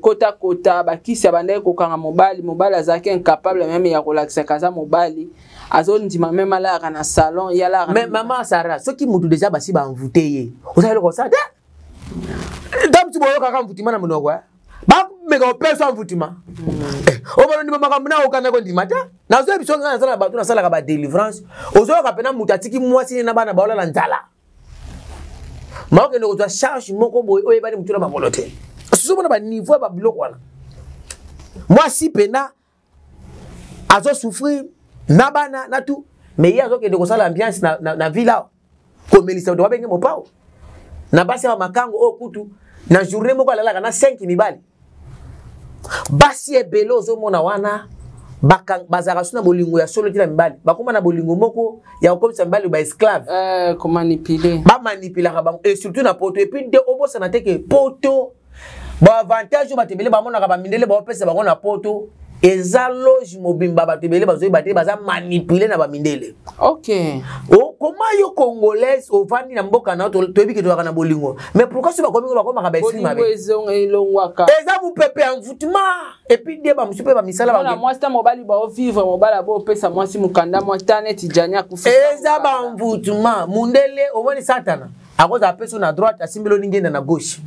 [SPEAKER 3] kotakota bakisi abandaki kokanga mobali. Mobali azalaki incapable meme ya kolakisaka aza mobali, azondima meme alalaka na salon, ye alalaka.
[SPEAKER 2] Mais mama Sara, soki motu deja basi baenvoûte ye, ozali eloko osala te. Ntango mosusu boyokaka mvutima na monoko, bameka kopesa mvutima, obana ndima makambo na okanda kondima te. Nazoyebi biso ngai nasala bato, nasalaka badelivrance, ozoyoka mpena moto atiki mwasi ne na bana baolala nzala, maokende kozwa charge moko boye oyo eyebani motu na makolo te. Sozomona baniveau ya babiloko wana, mwasi mpena azosouffrir na bana na tout, mais ye azokende kosala ambiance na ville awa, komelisa bato babenge mopao na basi ya makango oyo kutu na journée moko alalaka na 5 mibali. Basi ebele ozomona wana bazalaka so na bolingo ya solo te na mibali, bakóma na bolingo moko ya kokomisa mibali ba esclave.
[SPEAKER 3] Komanipule.
[SPEAKER 2] Bamanipulaka bango, et surtout na poto. Et puis nde obosana te ke poto, baavantage oyo bato ebele bamonaka bamindele baopesa bango na poto, eza loge mobimba. Bato ebele bazoyeba te, baza manipule na bamindele. Koma yo congolaise ovandi na mboka na yo, toyebi ke tozalaka na bolingo, mais pourquoi soki bakomi bakomaka baesprit mabe?
[SPEAKER 3] Elongwaka.
[SPEAKER 2] Eza mopepe ya envoûtement. Et puis nde bamosusu mpe bamisala.
[SPEAKER 3] Mwana mwasi ta mobali baovivre, mobali abopesa mwasi mokanda mwa ta neti Jani akufi.
[SPEAKER 2] Eza baenvoûtement. Mundele omoni Satana akozala apesi na droite, asimbeli oningenda na gauche.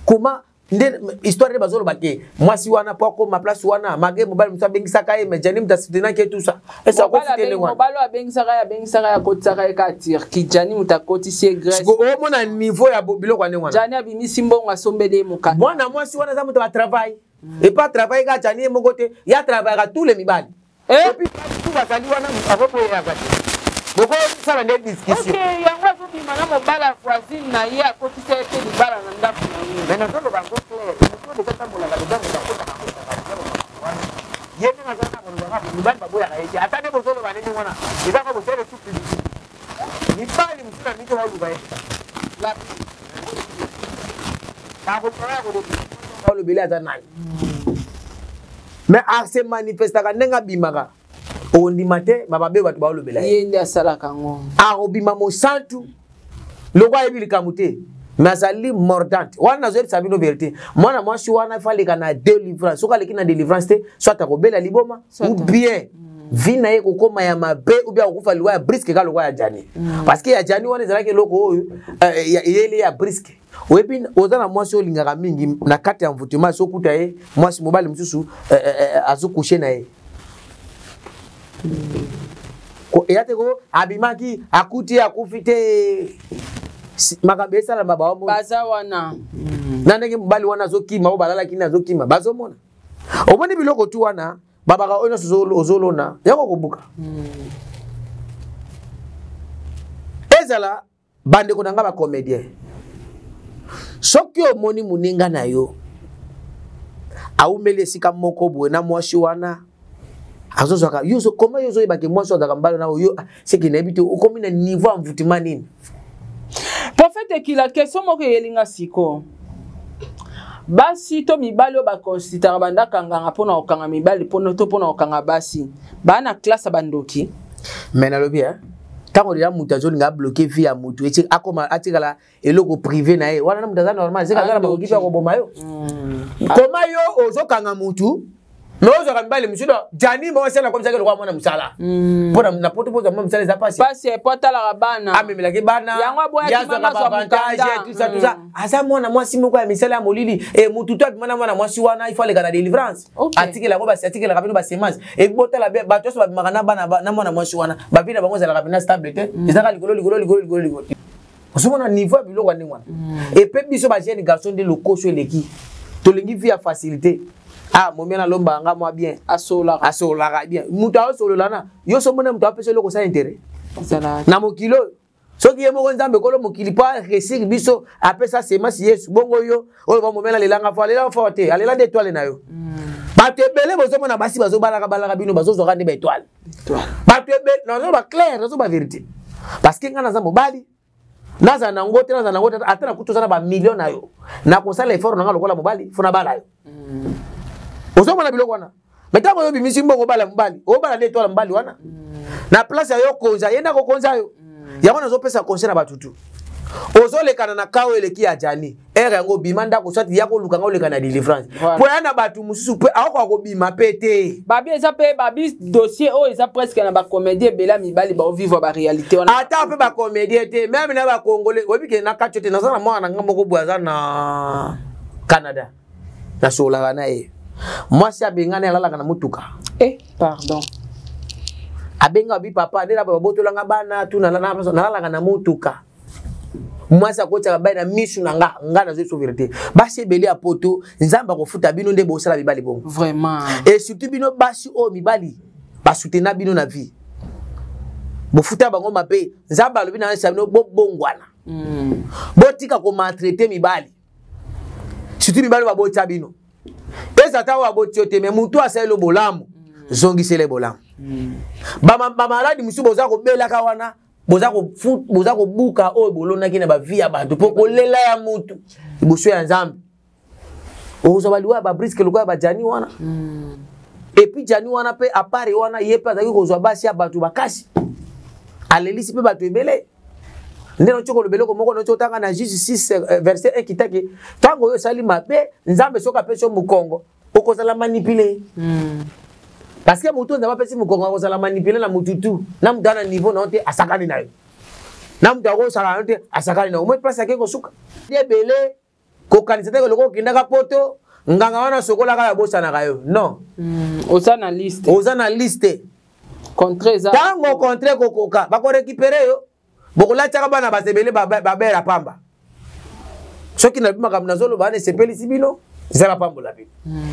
[SPEAKER 2] Koma nde histoire nde bazoloba ke mwasi wana po akoma place wana malgré mobali mosusu abengisaka ye, mais Jani moto asoutenaki ye, tout ça. Ese akofi te ndenge wana.
[SPEAKER 3] Mobali oyo abengisaka ye, abengisaka ye, akotisaka ye kaka Turquie. Jani moto akotisi ye Grèce.
[SPEAKER 2] Omona niveau ya biloko ya ndenge wana.
[SPEAKER 3] Jani abimisi mbongo, asombeli ye mokanda.
[SPEAKER 2] Mwana mwasi wana aza moto batravaille, et pas travaille kaka Jani ye moko te, ye atravaillaka tous les mibali. Et puis tout bazali wana, akoboyaka te, bokosala nde discussion.
[SPEAKER 3] Yango azobima na mobali ya voisine na ye, akotisa ye mpe libala na ndako na ye.
[SPEAKER 2] Mais nazoloba yango clair, moto deja tambolaka deja, moto akotaka wana ye. Baboyaka ye te, ata nde bozoloba ndenge wana, eza kaka bosele su publicité. Mibali mosusu na mito baluka ye alobeli aza nani, mais ase manifestaka ndenge abimaka, okondima te bababe bato baolobela
[SPEAKER 3] ye nde asalaka yango.
[SPEAKER 2] Akobima mosantu loko ayebi likambo te, mais azali mordante wana. Nazoyebisa bino verité, mwana mwasi wana fa aleka na délivrance. Soki aleki na délivrance te, soit akobela liboma ou bien vie na ye kokóma ya mabe, ou bien akokufa liwa ya brusque kaka lokola ya Jani. Parce que ya Jani wana ezalaki eloko oyo eyeli ya brusque. Oyebi, oza na mwasi oyo olingaka mingi, na kati ya mvutuma soki okuta ye mwasi, mobali mosusu azocoucher na ye. Eya te ko abimaki, akuti ye, akufi te. Makambo esalama, baomona.
[SPEAKER 3] Baza wana.
[SPEAKER 2] Na ndenge mobali wana azokima, oyo balalaki nde azokima, bazomona. Omoni biloko tu wana, babaka oyo nyonso ozolona yango kobuka. Ezala bandeko na nga bacomédien, soki omoni moninga na yo awumeli esika moko boye na mwasi wana, azozwaka yo, koma yo ozoyebake mwasi oyo azalaka mbala na oyo, seke nayebi te okomi na niveau ya mvutima nini.
[SPEAKER 3] Prophète Ekila, question moko eyelinga sikoyo: basi to mibali oyo baconsultaka bandaka nganga mpona kokanga mibali to mpona kokanga basi, baa na classe ya bandoki?
[SPEAKER 2] Mais nalobi, ntango deja moto azolinga abloquer vie ya motu, akoma atikala eloko privé na ye wana, na moto aza normal, seka aza na makoki mpe akoboma yo. Koma yo ozokanga motu, me ozwaka mibali mosusu. Jani mwasi anakomisaki lokola mwana mosala, mpo na poto mpo ozwa mwana mosala eza pasi.
[SPEAKER 3] Pasi po atalaka bana.
[SPEAKER 2] Amemelaki bana.
[SPEAKER 3] Yango aboyaki mama azwa mokanda.
[SPEAKER 2] Tout ça, tout ça. Aza mwana mwasi moko ya misala ya molili. E mutu to abima na mwana mwasi wana, il faut aleka na délivrance. Atikelaka basi, atikelaka bino basemence. Ebotala bato nyonso babimaka na bana na mwana mwasi wana, bavie na bango ezalaka mpena stable te, ezalaka likolo likolo likolo likolo likolo. Ozomona niveau ya biloko ya ndenge wana. Epe biso bajeune garçon nde lokoso eleki, tolingi vie ya facilité. Ah, momia nalombaka nga mwa bien.
[SPEAKER 3] Asololaka.
[SPEAKER 2] Asololaka bien. Moto aosolola na yo, so mona moto apesa eloko sa intérêt na mokili oyo. Soki ye moko Nzambe kolo mokili mpo aresir biso, apesa semence Yesu, bongo yo oyo bamomela alelanga fo, alela fo te, alela nde étoile na yo. Bato ebele bozomona basi bazobalaka balaka bino, bazozwaka nde baétoile. Bato ebele, nazoba clair, nazoba vérité, parce que ngai naza mobali, nazala nango te, nazala nango te. Ata nakuti oza na bamillion na yo, nakosala effort na ngai lokola mobali fo nabala yo. Ozomona biloko wana, me ntango oyo obimisi mbongo obala mobali, obala nde etola mobali wana na place ya yo konza ye nde akokonza yo. Yango nazopesa conseil na bato tu: ozolekana na kao eleki ya Jani ere yango, obima ndako, soit ya koluka nga, oleka na délivrance, po ya na bato mosusu mpe akokoka kobima mpe te.
[SPEAKER 3] Babi eza mpe babi dossier oyo eza presque na bacomédie ebele ya mibali baovivre baréalité wana.
[SPEAKER 2] Ata mpe bacomédie te, même na bacongolais. Oyebi ke na kati te, naza na mwana na nga moko boye aza na Canada, nasololaka na ye. Mwasi abengani, alalaka na motuka.
[SPEAKER 3] Eh, pardon.
[SPEAKER 2] Abenga abi: "Papa, nde babotolanga bana tu, nalalaka na motuka." Mwasi akotiaka bai na misu na nga. Nga nazo so vérité, basi ebele ya poto, Nzambe akofuta bino nde bosala mibali bongo.
[SPEAKER 3] Vraiment.
[SPEAKER 2] Et surtout bino basi oyo mibali basutena bino na vie, bofuta bango mabe. Nzambe alobi na nsa bino, bobongwana, botika komaltraiter mibali, surtout mibali babotya bino. Eza ata oyo aboti yo te, me motu asaleli bolamu, zongisele bolamu. Bamaladi mosusu boza kobelaka wana, boza kobuka oyo bolonaki na bavie ya bato, mpo kolela ya mutu liboso ya Nzambe, okozwa baliwa ya babrusque lokola bajani wana. Et puis Jani wana mpe, apart wana, ye mpe azalaki kozwa basi ya bato bakasi, alelisi mpe bato ebele. Nde nauti koloba eloko moko, nauti otanga na Juge 6 verset 1 kitaki: ntango oyo osali mabe, Nzambe soki apesi yo mokongo, okozala manipulé. Parce que motu Nzambe apesi mokongo akozala manipulé na motu tu, na motu ana niveau na yo te asakani na yo, na moto akosala na yo te asakani na yo. Omoi place ake kosuka ebele, kokanisa te loko okendaka poto, nganga wana sokolaka ya bosanaka yo, non.
[SPEAKER 3] Oza na liste.
[SPEAKER 2] Oza na liste.
[SPEAKER 3] Contrat eza.
[SPEAKER 2] Ntango contrat ekokoka, bakorécupérer yo, bokolatiaka bana bato ebele babela pamba. Soki nalobi makambo nazoloba wana esepelisi bino, eza bapambola bino.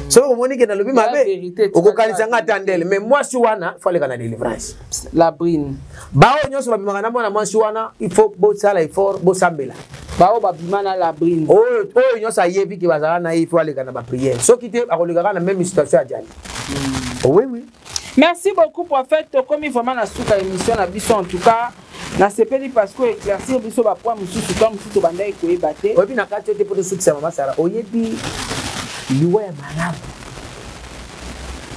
[SPEAKER 2] Soki omoni ke nalobi mabe, okokanisa nga ata ndele. Mais mwasi wana faut aleka na délivrance.
[SPEAKER 3] La brine.
[SPEAKER 2] Baoyo nyonso babimaka na mwana mwasi wana, il faut bosala effort, bosambela.
[SPEAKER 3] Baoyo babima na la brine.
[SPEAKER 2] Oyo nyonso ayebi ke bazala na ye, il faut aleka na baprière. Soki te, akoleka kaka na même situation ya Jani. Oui.
[SPEAKER 3] Merci beaucoup prophète, tokomi vraiment na suka émission na biso en tout cas. Nasepeli parce que éclaircir biso ba point mosusu to mosusu tobandaki koyeba te.
[SPEAKER 2] Oyebi na kati te mpo tosukisa mama Sara, oyebi liwa ya malamu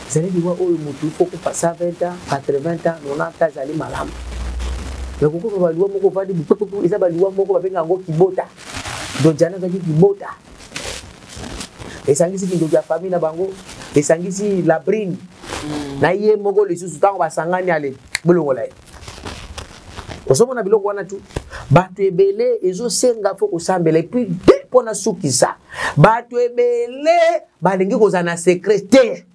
[SPEAKER 2] ezali liwa oyo motu fo kufa 120 ans, 80 ans, 90 ans ezali malamu. Mais kokufa baliwa moko ovandi bupepupu eza baliwa moko babenga yango kibota. Donc Jana azalaki kibota. Esangisi kindoki ya famille na bango, esangisi labrine na ye moko lisusu ntango basangani ale bolongola ye. Ozomona biloko wana tu bato ebele ezosenga fo kosambela epuis de mpo nasukisa bato ebele balingi kozala na secret te.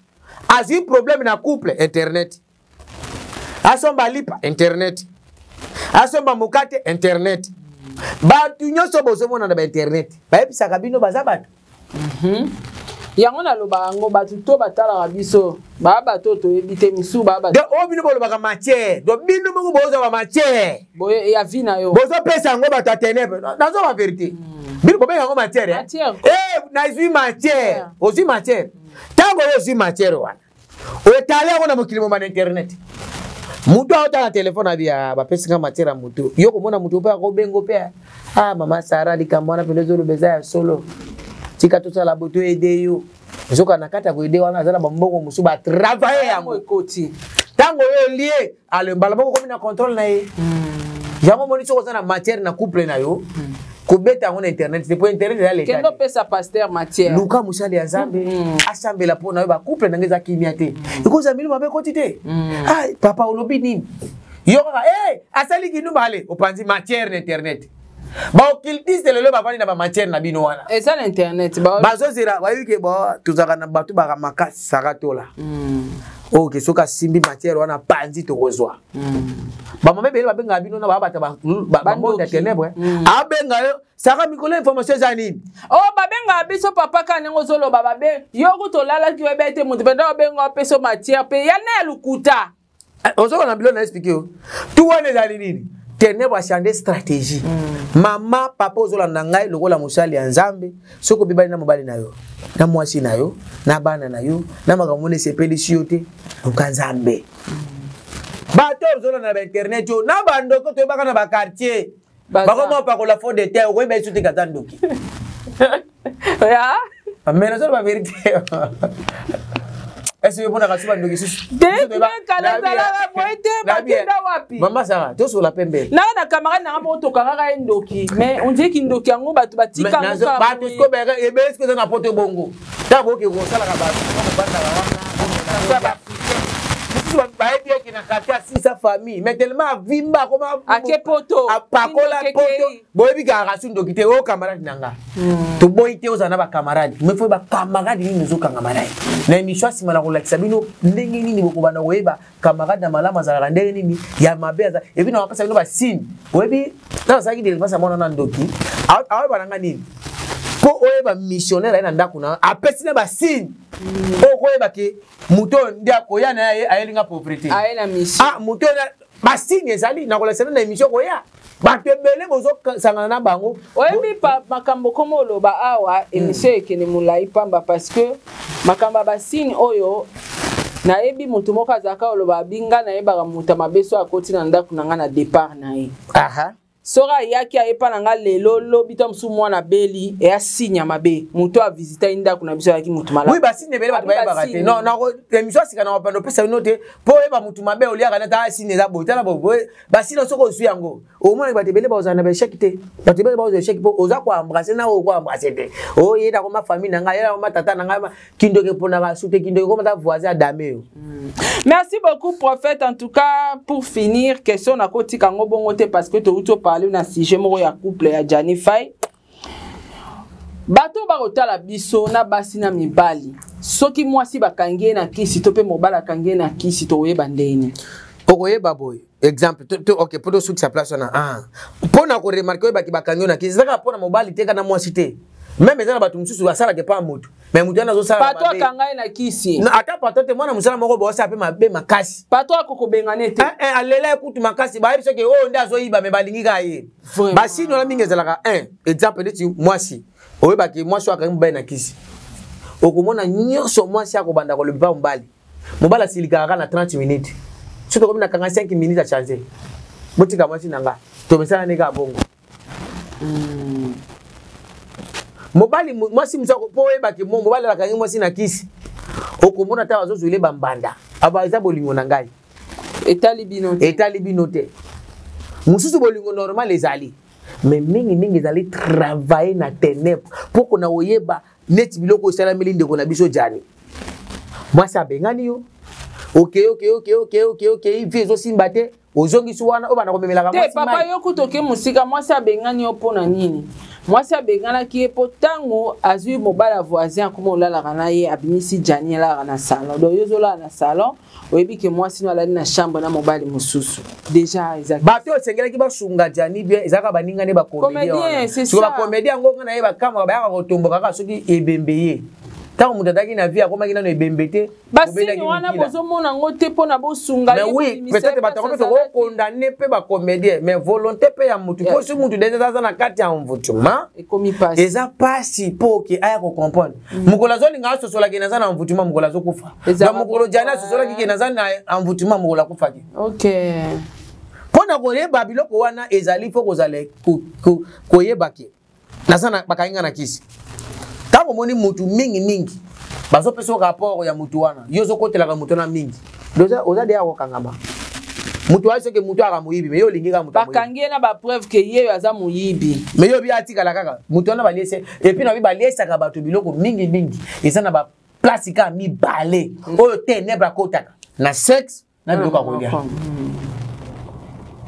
[SPEAKER 2] Azwi problème na couple, internet. Asomba lipa, internet. Asomba mokate, internet. Bato nyonso bozomona na ba internet bayebisaka bino baza bato.
[SPEAKER 3] Yango nalobaka yango bato to batalaka biso baa bato oyo toyebi te misusu baa bato.
[SPEAKER 2] Donc oyo bino bolobaka matière, donc bino moko bozwa ba matière
[SPEAKER 3] boye ya vie na yo
[SPEAKER 2] bozopesa yango bato ya ténèbre. Nazo ba vérité. Bino bobenga yango matière, eh?
[SPEAKER 3] Matière.
[SPEAKER 2] Eh, nazwi matière. Ozwi matière. Ntango oyo ozwi matière wana otali yango na mokili moma na internet, moto aotala telefone abi bapesi nga matière ya moto. Yo komona moto mpe akobengo mpe, ah mama Sara, likambo wana mpenza ezoloba eza ya solo, tika tosala boto ede yo. Nzoka na kati ya koede wana aza na bambongo mosusu batravaille yango
[SPEAKER 3] ekoti.
[SPEAKER 2] Ntango oyo olie ale mbala moko komi na contrôle na ye. Yango omoni soki oza na matière na couple na yo, kobeta yango na internet te, po internet eza leta.
[SPEAKER 3] Kende opesa pasteur matière.
[SPEAKER 2] Luka mosali ya Nzambe asambela mpo na yo. Bacouple na ngai eza kimia te, ekozala milimo mabe ekoti te. Ah papa, olobi nini? Yo kaka eh, asali kindumba, ale opanzi matière na internet. Baoccultiste lelo bavandi na bamatière na bino wana.
[SPEAKER 3] Eza na internet.
[SPEAKER 2] Bazozela, bayebi ke bo tozalaka na bato baka makasi sakatola. Oyo ke soki asimbi matière wana panzi tokozwa. Bamama ebele babengaka bino na babata bamonde ya ténèbre. Abenga yo saka mikolo, information eza nini?
[SPEAKER 3] Oh, babengaka biso papa ka ndenge ozoloba babe yo kutu olalaki oyebi ete moto mpenza obenga opesa matière mpe ya na ya lokuta.
[SPEAKER 2] Ozoka na biloko na expliqué yo tu wana ezali nini? Ténèbre achange stratégie. Mama, papa, ozolanda ngai lokola mosali ya Nzambe, soki obebani na mobali na yo, na mwasi na yo, na bana na yo, na makambo mona esepelisi yo te, luka Nzambe. Bato oyo ozolanda na bainternet oyo na bandoko toyebaka na baquartier bakoma opakola fond de terre, okoyeba yesu te kaza ndoki. Mais nazoloba vérité. Est-ce que omonaka so bandoki susu? Mama Sara, tosola pembe.
[SPEAKER 3] Nanga na camarade nanga moko tokangaka ye ndoki, mais on dirait kindoki yango bato batika.
[SPEAKER 2] Bato siko ebele siko eza na poto bongo, ntango boke kosalaka bato bandaka wana mosusu bayebi eke na quartier asisa famille, mais tellement avimba akoma
[SPEAKER 3] ake poto.
[SPEAKER 2] Apakola poto, boyebi kaka rasu ndoki te. Oyo camarade na nga, toboyi te ozala na bacamarade, mais fo bacamarade nini ozokangama na ye. Na émission ya nsima na kolakisa bino ndenge nini bokobanda koyeba camarade na malamu azalaka ndenge nini, ya mabe aza. Epuis na bapesa bino basigne. Oyebi ntango azalaki délivrance ya mwana na ndoki, aoyeba na nga nini mpo oyeba missionnaire aye na ndako na apesi na basigne okoyeba ke moto oyo nde akoya na ye ayelinga pauvreté.
[SPEAKER 3] Aye na mission.
[SPEAKER 2] Ah, moto oyo basigne ezali nakolakisa bino na émission koya. Bato ebele bozosangana na bango.
[SPEAKER 3] Oyebi makambo koma oloba awa, émission ekende molai pamba, parce que makambo ya basigne oyo nayebi moto moko azalaka oloba abi nga nayebaka moto ya mabe so akoti na ndako na nga na départ na ye. Soki ayaki ayepa na nga lelo, lobi to mosusu mwana abeli, eya signe ya mabe. Moto avisitaki ndako na biso ayaki motu malamu.
[SPEAKER 2] Oui, basigne ebele bato bayebaka te. Non, émission ya sika na bapando opesa bino te mpo oyeba motu mabe oliaka nata signe eza boye. Tala boye, basigne soki ozwi yango omona bato ebele bazala na baéchec te. Bato ebele bazwa échec mpo oza koembrasse na oyo koembrasse te. Oyo ye nakoma famille na ngai, ye nakoma tata na ngai, kindoki eponaka su te, kindoki ekoma ta voisin adame yo.
[SPEAKER 3] Merci beaucoup prophète. En tout cas, pour finir, question nakotika yango bongo te, parce que touti oparle na sujet moko ya couple ya Jani Fai. Bato bakotala biso na basi na mibali, soki mwasi bakangi ye na kisi to mpe mobali akangi ye na kisi, tokoyeba ndeni?
[SPEAKER 2] Okoyeba boye, exemple ok, mpo tosukisa place wana, ah. Mpo na koremarquer oyebaki bakangi yo na kisi, ezaka mpo na mobali te, kaka na mwasi te, même eza na bato mosusu basalaka epa motu, mais motu wana azosala
[SPEAKER 3] pato akanga ye na kisi.
[SPEAKER 2] Ata pato te, mwana mosala moko boosala mpe mabe makasi.
[SPEAKER 3] Pato akokobengana te.
[SPEAKER 2] Alela ye kutu makasi, bayebi soki oyo nde azoyiba, me balingi kaka ye. Basini wana mingi ezalaka un exemple neti mwasi, oyebaki mwasi oyo akangi mobali na kisi, okomona nyonso mwasi akobanda koloba mobali. Mobali asilikaka kaka na 30 minutes. Soki tokomi na 45 minutes a changer. Botika mwasi na nga. Tomesana ne kaka bongo. Mobali mwasi mosusu mpo oyebaki mo mobali akangi mwasi na kisi. Okomona ata bazozwile bambanda. Aba eza bolingo na ngai.
[SPEAKER 3] Etali bino te.
[SPEAKER 2] Etali bino te. Mosusu bolingo normal ezali. Mais mingi mingi ezali travailler na ténèbres mpo kona oyeba neti biloko esalameli ndeko na biso Djani. Mwasi abengani yo. Okei okei okei okei okei okei vie ezosimba te ozongisi wana oyo banda komemelaka
[SPEAKER 3] te papa yo kutu oke mosika mwasi abengani yo mpo na nini mwasi abenganaki ye mpo ntango azwi mobali ya voisin akoma olalaka na ye abimisi Djani alalaka na salon donc yo ozolala na salon oyebi ke mwasi no alali na chambre na mobali mosusu deja eza
[SPEAKER 2] bato oyo esengelaki basunga Djani bien ezalaka baninga nde bacomédien bacomédien yango nga na ye bakamwaka bayaka kotomboka kaka soki ebembe ye ntango moto azalaki na vie akomaki nano ebembe te
[SPEAKER 3] basini wana bozomona yango te mpo na bosunga
[SPEAKER 2] mais oui peut-être bato yango mpe tokokondamne mpe bacomédien mais volonté mpe ya motu mpo soki motu deja aza na kati ya envoûtement eza mpasi mpo oke aya kocomprendre mokolo azolinga asosolaki naza na envoûtement mokolo azokufa donc mokolo Djani asosolaki ke naza na envoûtement mokolo akufaki mpo na koyeba biloko wana ezali fo kozala koyeba ke naza na bakangi nga na kisi ntango omoni mutu mingi mingi bazopesa yo rapport ya mutu wana yo ozokotelaka mutu wana mingi oza deya kokangama mutu wana soki mutu aka moyibi me yo olingi kaka mutu
[SPEAKER 3] bakangi ye na bapreuve ke ye oyo aza moyibi
[SPEAKER 2] me yo obi atikala kaka mutu wana baliese epuis nabi baliesaka bato biloko mingi mingi eza na baplace kaka mibale oyo ténèbre akotaka na sexe na biloko ya kolia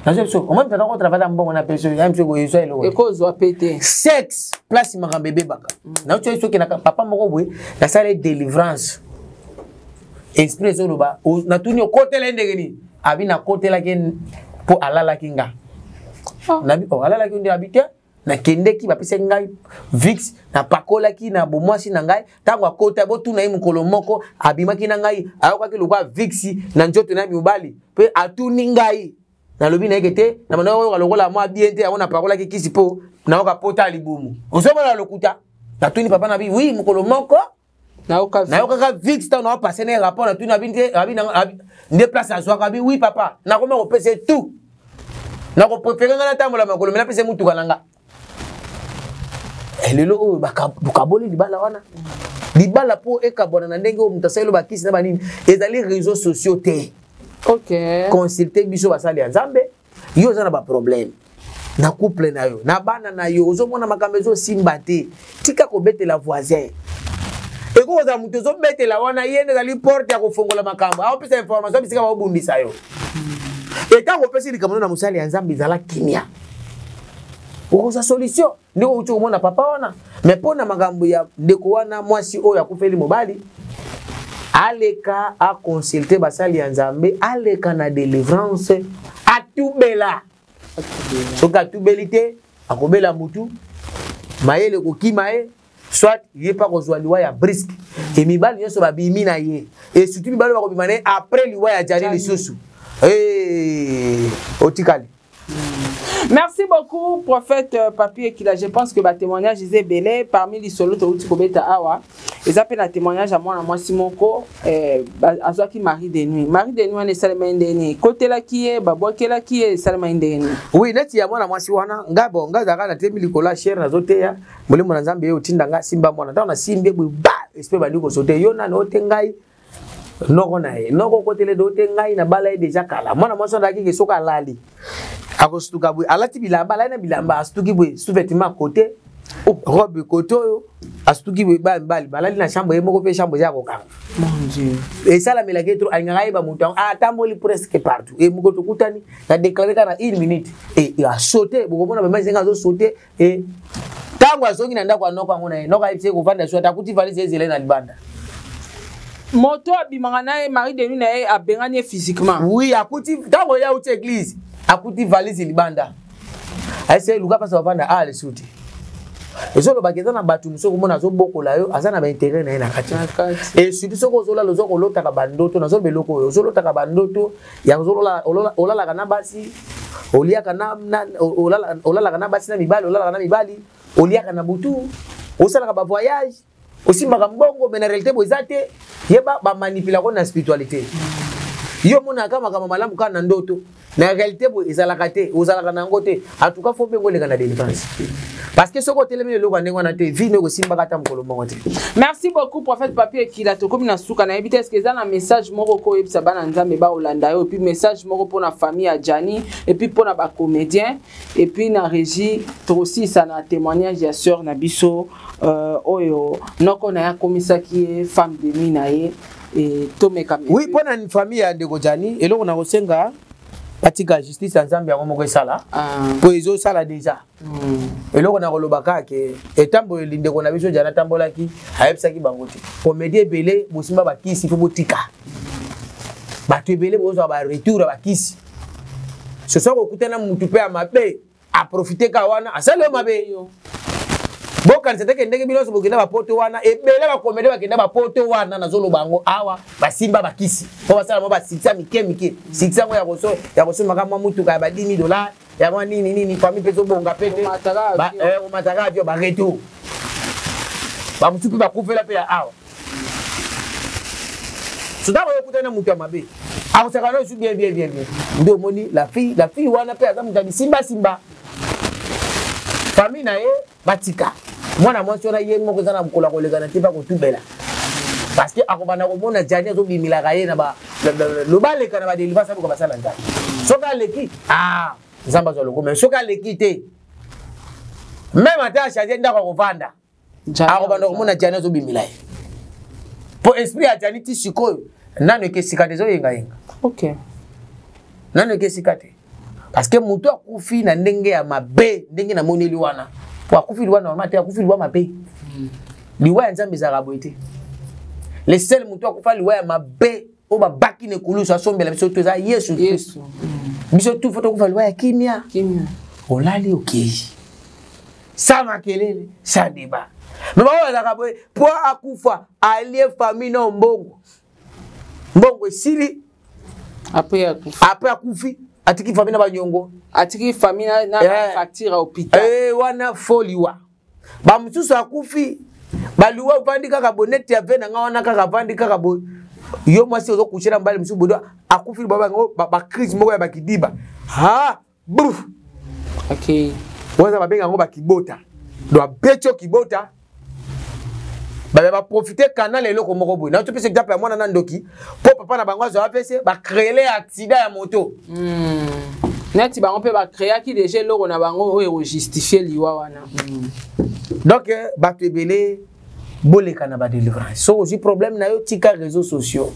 [SPEAKER 2] nazo biso omoni tata kotravaille na mbongo na peso ya biso ezwa eloko
[SPEAKER 3] ekozwa pe te
[SPEAKER 2] sexe place makambo ebebaka nauti oyo soki papa moko boye nasala ye délivrance esprit ezoloba natuni okotela ye ndenge nini abi nakotelaki ye mpo alalaki nga nabi oh, alalaki nde abi te nakendeki bapesaki ngai vix napakolaki na bomwasi na ngai ntango akota botuna ye mokolo moko abimaki na ngai ayokaki lokola vix na nzoto na mobali mpe atuni ngai nalobi na ye ke te na banda koyoka lokola mwa bien te yango napakolaki kisi mpo nayoka pota ya libumu ozomona lokuta natuni papa na bi wi mokolo moko nayokaka vix ntango naopase na ye rapport natuni abi nde abi nde place azwaka abi wi papa nakoma kopesa ye tout nakoprefere ngai natambola makolo me napesa ye motuka na nga eh, lelo oyo bokaboli libala wana libala mpo ekabwana na ndenge oyo moto asaleli bakisi na banini ezali réseau sociaux te
[SPEAKER 3] okay.
[SPEAKER 2] consulte biso basali ya nzambe yo oza na baproblème na couple na yo na bana na yo ozomona makambo ezosimba te tika kobetela voisin ekoki kozala moto ozobetela wana ye nde ezali porte ya kofongola makambo aopesa information bisika baobundisa yo etango opesi likambo na mosali ya nzambe ezala kimia okozwa solution ndenge outi komona papa wana me mpo na makambo ya ndeko wana mwasi oyo akufeli mobali aleka aconsulte basali ya nzambe aleka na delivrance atubela soki atubeli te akobela mutu mayele kokima ye soit ye mpe akozwa liwa ya briske e mibali nyonso babimi na ye e surtout mibali bakobima na ye après liwa ya Djani lisusu hey, otikali
[SPEAKER 3] Merci beaucoup, prophète euh, Papi Ekila. Je pense que ba témoignage est belé parmi les solos to uti kobeta awa. Eza pe na témoignage à moi na mwasi moko eh azwaki mari de nuit. Mari de nuit wana esalema ndenge nini? Kotelaki ye, babwakelaki ye, esalema ndenge nini?
[SPEAKER 2] Oui, neti ya mwana mwasi wana nga bon nga zaka na temi likolo ya chaire nazoteya molimo na Nzambe ye otinda nga simba mwana. Ntango nasimbi ye boye ba esprit bandi kosote yo nani ote ngai noko na ye noko okotele do te ngai nabala ye deja kala mwana mwasi wana azalaki ke soki alali akosutuka boye alati bilamba alali na bilamba asutuki boye sous-vêtement kote robe kote oyo asutuki boye bana mibali balali na chambre ye moko mpe chambre eza ya kokanga esalamelaki ye trop alingaka ayeba moto yango atamboli presque partout e moko tokutani na déclare kaka na une minute e asaute bokomona bama esenga azosaute e ntango azongi na ndako ya noko yango na ye noko ayebisi ye kovanda swat akuti valise ezela ye na libanda
[SPEAKER 3] moto abimaka na ye mari de nuit na ye abengani ye physiquement
[SPEAKER 2] oui akuti ntango ye auti église akuti valise libanda ayebisi ye luka mpasi bavanda a lisusu te ezolobaka eza na bato mosusu okomona azobokola yo aza na baintere na ye na kati e surtout soki ozolala oza kolotaka bandoto nazoloba eloko oyo ozolotaka bandoto ya olalaka na basi oliaka na, na olalaka na basi na mibali olalaka na mibali oliaka na butu osalaka bavoyage. Osimbaka mbongo mais na réalité boye eza te. Yeba bamanipulako na spiritualité. Yo omonaka makambo malamu kaka na ndoto. Na réalité boye ezalaka te, ozalaka na yango te. En tout cas faut mpe ngoleka na délivrance. Parce que soki otelemi eloko ya ndenge wana te, vie no ekosimbaka ata mokolo moko te.
[SPEAKER 3] Merci beaucoup prophète Papi Ekila, tokomi na suka nayebi te est-ce que eza na message moko koyebisa bana Nzambe baolanda yo, et puis message moko mpona famille ya Gianni, et puis mpona ba comédien, et puis na régie tokosilisa na témoignage ya sœur na biso oyo noko na ye akomisaki ye femme de nuit na ye, et tomeka.
[SPEAKER 2] Oui, mpona famille ya ndeko Gianni, eloko na kosenga batika justice ya Nzambe yango moko esala, po ezosala déjà. Eloko na koloba kaka ke etamboleli ndeko na biso Gianni atambolaki, ayebisaki bango te. Comédie ebele bosimba bakisi mpo botika bato ebele bozwa ba retour ya bakisi. Ce soir okutana mutu mpe ya mabe, aprofite ka wana asali yo mabe. Bokanisa teke ndenge bino nyonso bokenda bapoto wana, ebele bakomede bakenda bapoto wana, nazoloba yango awa, basimba bakisi mpo basala mwa basikisa mike mike, sikisa yango ya kosomaka mwa mutuka ya ba 10 000 dollars ya mwa nini nini, famille mpe ezobonga mpe te, omataka avion, baretour bamosusu mpe bakufela mpe ya awa. So ntango oyo okutani na moto ya mabe, akosaka na osu bien bien bien bien. Nde omoni la fille wana mpe aza moto ya bisimbasimba. Famille na ye batika mwana mwasi wana ye moko, eza na mokolo akolekana te mpe akotubela, parce que akobanda komona Gianni azobimelaka ye na loba aleka na badelivrance, aluka basala Nzambe. Soki aleki, ah, Nzambe azwa loko. Mais soki aleki te, même ata achange ndako akovanda, akobanda komona Gianni azobimela ye, po esprit ya Gianni ti sikoyo nano eke esika te, ezoyengayenga. Nano eke esika te, parce que moto akufi na ndenge ya mabe, ndenge namoneli wana, po akufi liwa normal te, akufi liwa mabe. Liwa ya Nzambe ezalaka boye te. Le seul moto akufa liwa ya mabe oyo babaki na ekulusu asombela biso to eza Yesu Kristo. Biso tu faut tokufa liwa ya kimia, olali, okei, sans makelele, sans débat. Mais bango bazalaka boye po akufa alie famille na mbongo, mbongo esili.
[SPEAKER 3] Après akufi.
[SPEAKER 2] Après akufi, atiki famille na banyongo.
[SPEAKER 3] Atiki famille na facture ya hôpital.
[SPEAKER 2] Wana fo liwa. Bamosusu akufi baliwa, ovandi kaka bonete ya ve na nga wana, kaka avandi kaka boye, yo mwasi ozokushe na mobali mosusu bodo akufi, bango bacrise moko ya bakidiba ha bruf. Wana babenga yango bakibota. Do abeti yo kibota, babe baprofite canal eloko moko boye. Na topesa exemple ya mwana na ndoki, mpo papa na bango azwa apese bacréele accident ya moto.
[SPEAKER 3] Neti bango mpe bacréaki déjà eloko na bango oyo ekojustifie liwa wana.
[SPEAKER 2] Donc bato ebele boleka na badelivrance. Soki ozwi problème na yo, tika réseaux sociaux,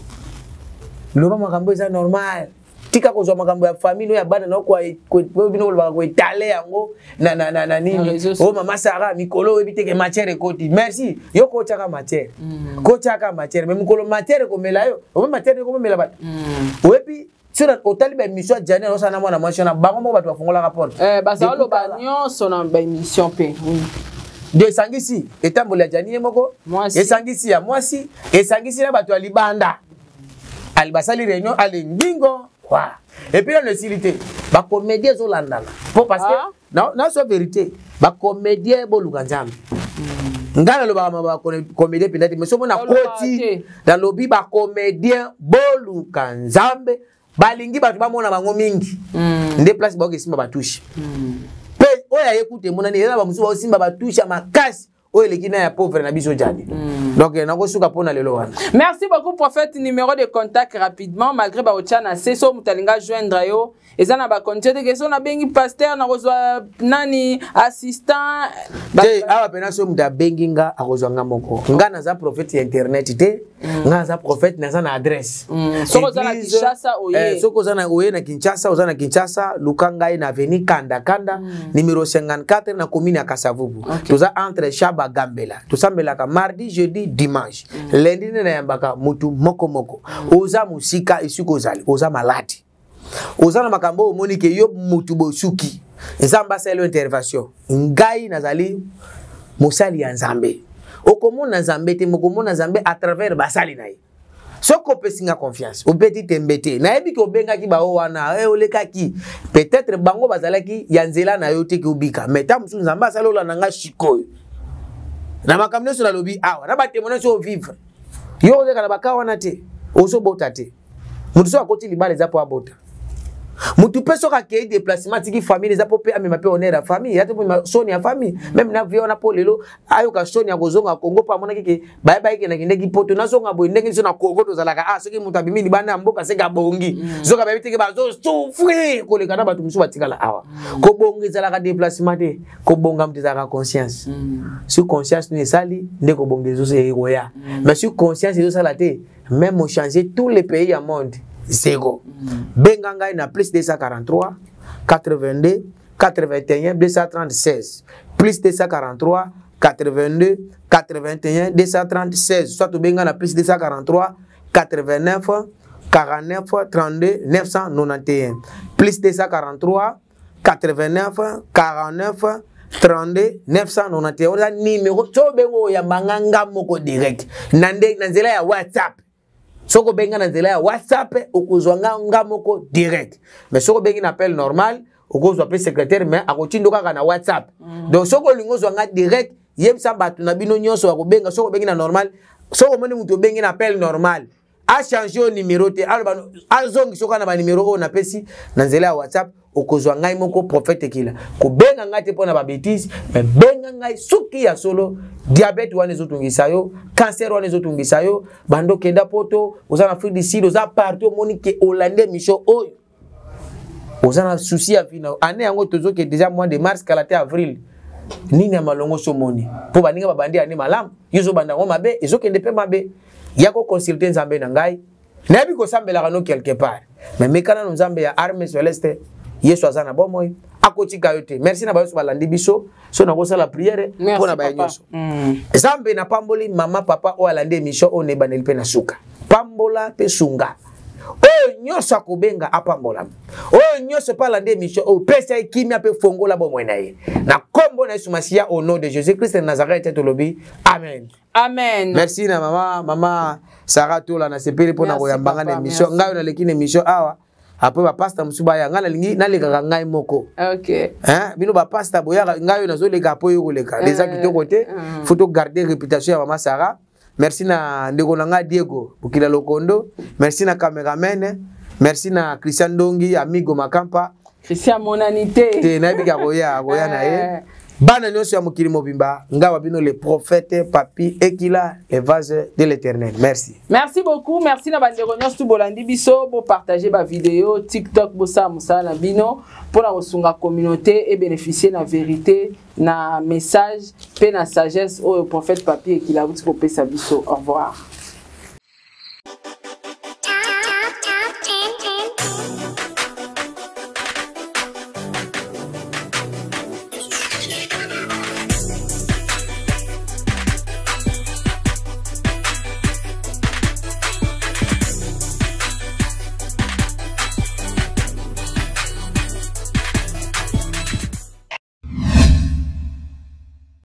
[SPEAKER 2] loba makambo eza normal. Tika kozwa makambo ya famille no ya bana na bino, kolobaka koetale yango na nini. O mama Sara, mikolo oyebi teke matière ekoti. Merci yo, kotiaka matière, kotiaka matière, mais mokolo matière ekomela yo, omo matière ekomomela bato. Oyebi soki otali baémission ya Gianni azosala na mwana mwasi wana, bango moko bato bafungolaka porte.
[SPEAKER 3] Bazaloba nyonso na baémission mpe.
[SPEAKER 2] Nde esangisi etamboli ya Gianni ye moko, esangisi ya mwasi, esangisi na bato ya libanda, ali basali réunion, ale ngingo wa. Et puis nano esili te, bacomédien ezolandana po parce que na so vérité, bacomédien boluka Nzambe. Ngai nalobaka ma bacomédien mpenza te, mais soki mona koti nalobi bacomédien boluka Nzambe. Balingi bato bamona bango mingi, nde place baoki esimba batushe mpe oyo aye kuta emonani eza na bamosusu baosimba batushe ya makasi oyo eleki na ya pauvre na biso Gianni. Donc nakosuka mpona lelo wana.
[SPEAKER 3] Merci beaucoup prophète. Numéro de contact rapidement, malgré baotya na se, so moto alinga joindre yo, eza na bacondition te ke so nabengi pasteur nakozwa nani assistant?
[SPEAKER 2] Te, awa mpena so moto abengi nga, akozwa nga moko. Nga naza prophète ya internet te. Nga naza prophète, naza na adresse.
[SPEAKER 3] Soki oza na Kinshasa, oye.
[SPEAKER 2] Soki oza na oye na Kinshasa, oza na Kinshasa, luka ngai na avenue Kanda Kanda, numéro 54, na commune ya Kasavubu. Toza entre Shaba Gambela. Tosambelaka mardi, jeudi, dimanche. Lundi nde nayambaka mutu moko moko. Oza mosika, esika ozali, oza maladi, oza na makambo oyo omoni ke yo mutu bosuki, Nzambe asali yo intervention. Ngai nazali mosali ya Nzambe. Okomona Nzambe te, mokomona Nzambe à travers basali na ye. Soki opesi nga confiance, obeti tembe te, nayebi ke obengaki bao wana, olekaki, peut-être bango bazalaki ya nzela na yo te ke obika, mais ta mosusu Nzambe asali olanda nga sikoyo. Na makambo nyonso nalobi awa, na batémoignage oyo vivre, yo ozalaka na baka wana te, ozobota te. Moto soki akoti libala eza mpo abota. Motu mpe soki akei déplacement, atiki famille, eza mpo mpe amema mpe honneur ya famille, ya te, mpo soni ya famille même na vie wana, mpo lelo ayoka soni ya kozonga Congo, mpo amonaki ke bayebaki ke nakendeki Poto, nazonga boye. Ndenge biso na Congo tozalaka, ah, soki moto abimi libanda ya mboka, seke abongi. Soki bayebi teke bazosouffrir koleka na bato mosusu batikala awa. Kobonga ezalaka déplacement te, kobonga moto ezalaka conscience. Soki conscience no esali nde kobonga ekoya, mais soki conscience ezosala te, même ochanger tous les pays ya monde, zéro. Benga ngai na plus 243 82 81 236, plus 243 82 81 236, soit obenga na plus 243 89 49 32 991, plus 243 89 49 32 991. Oza numéro so obenga, oyambanga nga moko direct na nde na nzela ya WhatsApp. Soki obenga na nzela ya WhatsApp, okozwa nga nga moko direct, mais soki obengi na appel normal, okozwa mpe secrétaire, mais akotindo kaka na WhatsApp. Donc soki olingi ozwa nga direct, yebisa bato na bino nyonso bakobenga. Soki obengi na normal, soki omoni moto obengi na appel normal, achange oyo numéro te, aloba azongisa kaka na banimero oyo napesi na nzela ya WhatsApp, okozwa ngai moko prophète Ekila. Kobenga ngai te mpo na babêtises, mais benga ngai soki ya solo diabète wana ezotungisa yo, cancer wana ezotungisa yo, bando okenda Poto, oza na Afrique du Sud, oza partout, omoni ke olandi émission oyo, oza na souci ya vie na yo. Année yango tozoke déjà mois de mars, kala te avril. Nini ya malongo so omoni mpo baninga babandi année malamu, yo ozobanda yango mabe, ezokende mpe mabe, ya koconsulte Nzambe na ngai. Nayebi kosambelaka no quelque part, mais meka nano Nzambe ya arme celeste. Yesu aza na bomoi, akotika yo te. Merci na bayoso balandi biso. So nakosala prière mpo na baye nyonso. Nzambe, napamboli mama, papa oyo alandi émission oyo na ebandeli mpe na suka. Pambola mpe sunga oyo nyonso akobenga, apambolama. Oyo nyonso mpe alandi émission oyo, pesa ye kimia mpe fongola bomoi na ye, na nkombo na Yesu Masiya, au nom de Jésus Christ de Nazareth, tolobi amen.
[SPEAKER 3] Amen.
[SPEAKER 2] Merci na mama Sara Tola, nasepeli mpona koyambanga na émission. Ngai oyo naleki na émission awa, après bapasta mosusu baya, ngai nalingi nalekaka ngai moko. Hein? Bino bapasta boyaka, ngai oyo nazoleka po oyo koleka eza kitoko te. Faut togarder réputation ya mama Sara. Merci na ndeko na ngai Diego Bokila Lokondo, merci na cameraman, merci na Christian Ndongi, amigo Makampa.
[SPEAKER 3] Christian monani te.
[SPEAKER 2] Te, nayebi ka akoya, akoya na ye. Bana nyonso ya mokili mobimba, ngai wa bino le prophète Papi Ekila, le vase de l'Éternel, merci.
[SPEAKER 3] Merci beaucoup, merci na bandeko nyonso tu bolandi biso. Bopartage bavideo TikTok, bosala mosala na bino mpona kosunga communauté ebénéficie na vérité, na message mpe na sagesse oyo prophète Papi Ekila auti kopesa biso. Au revoir.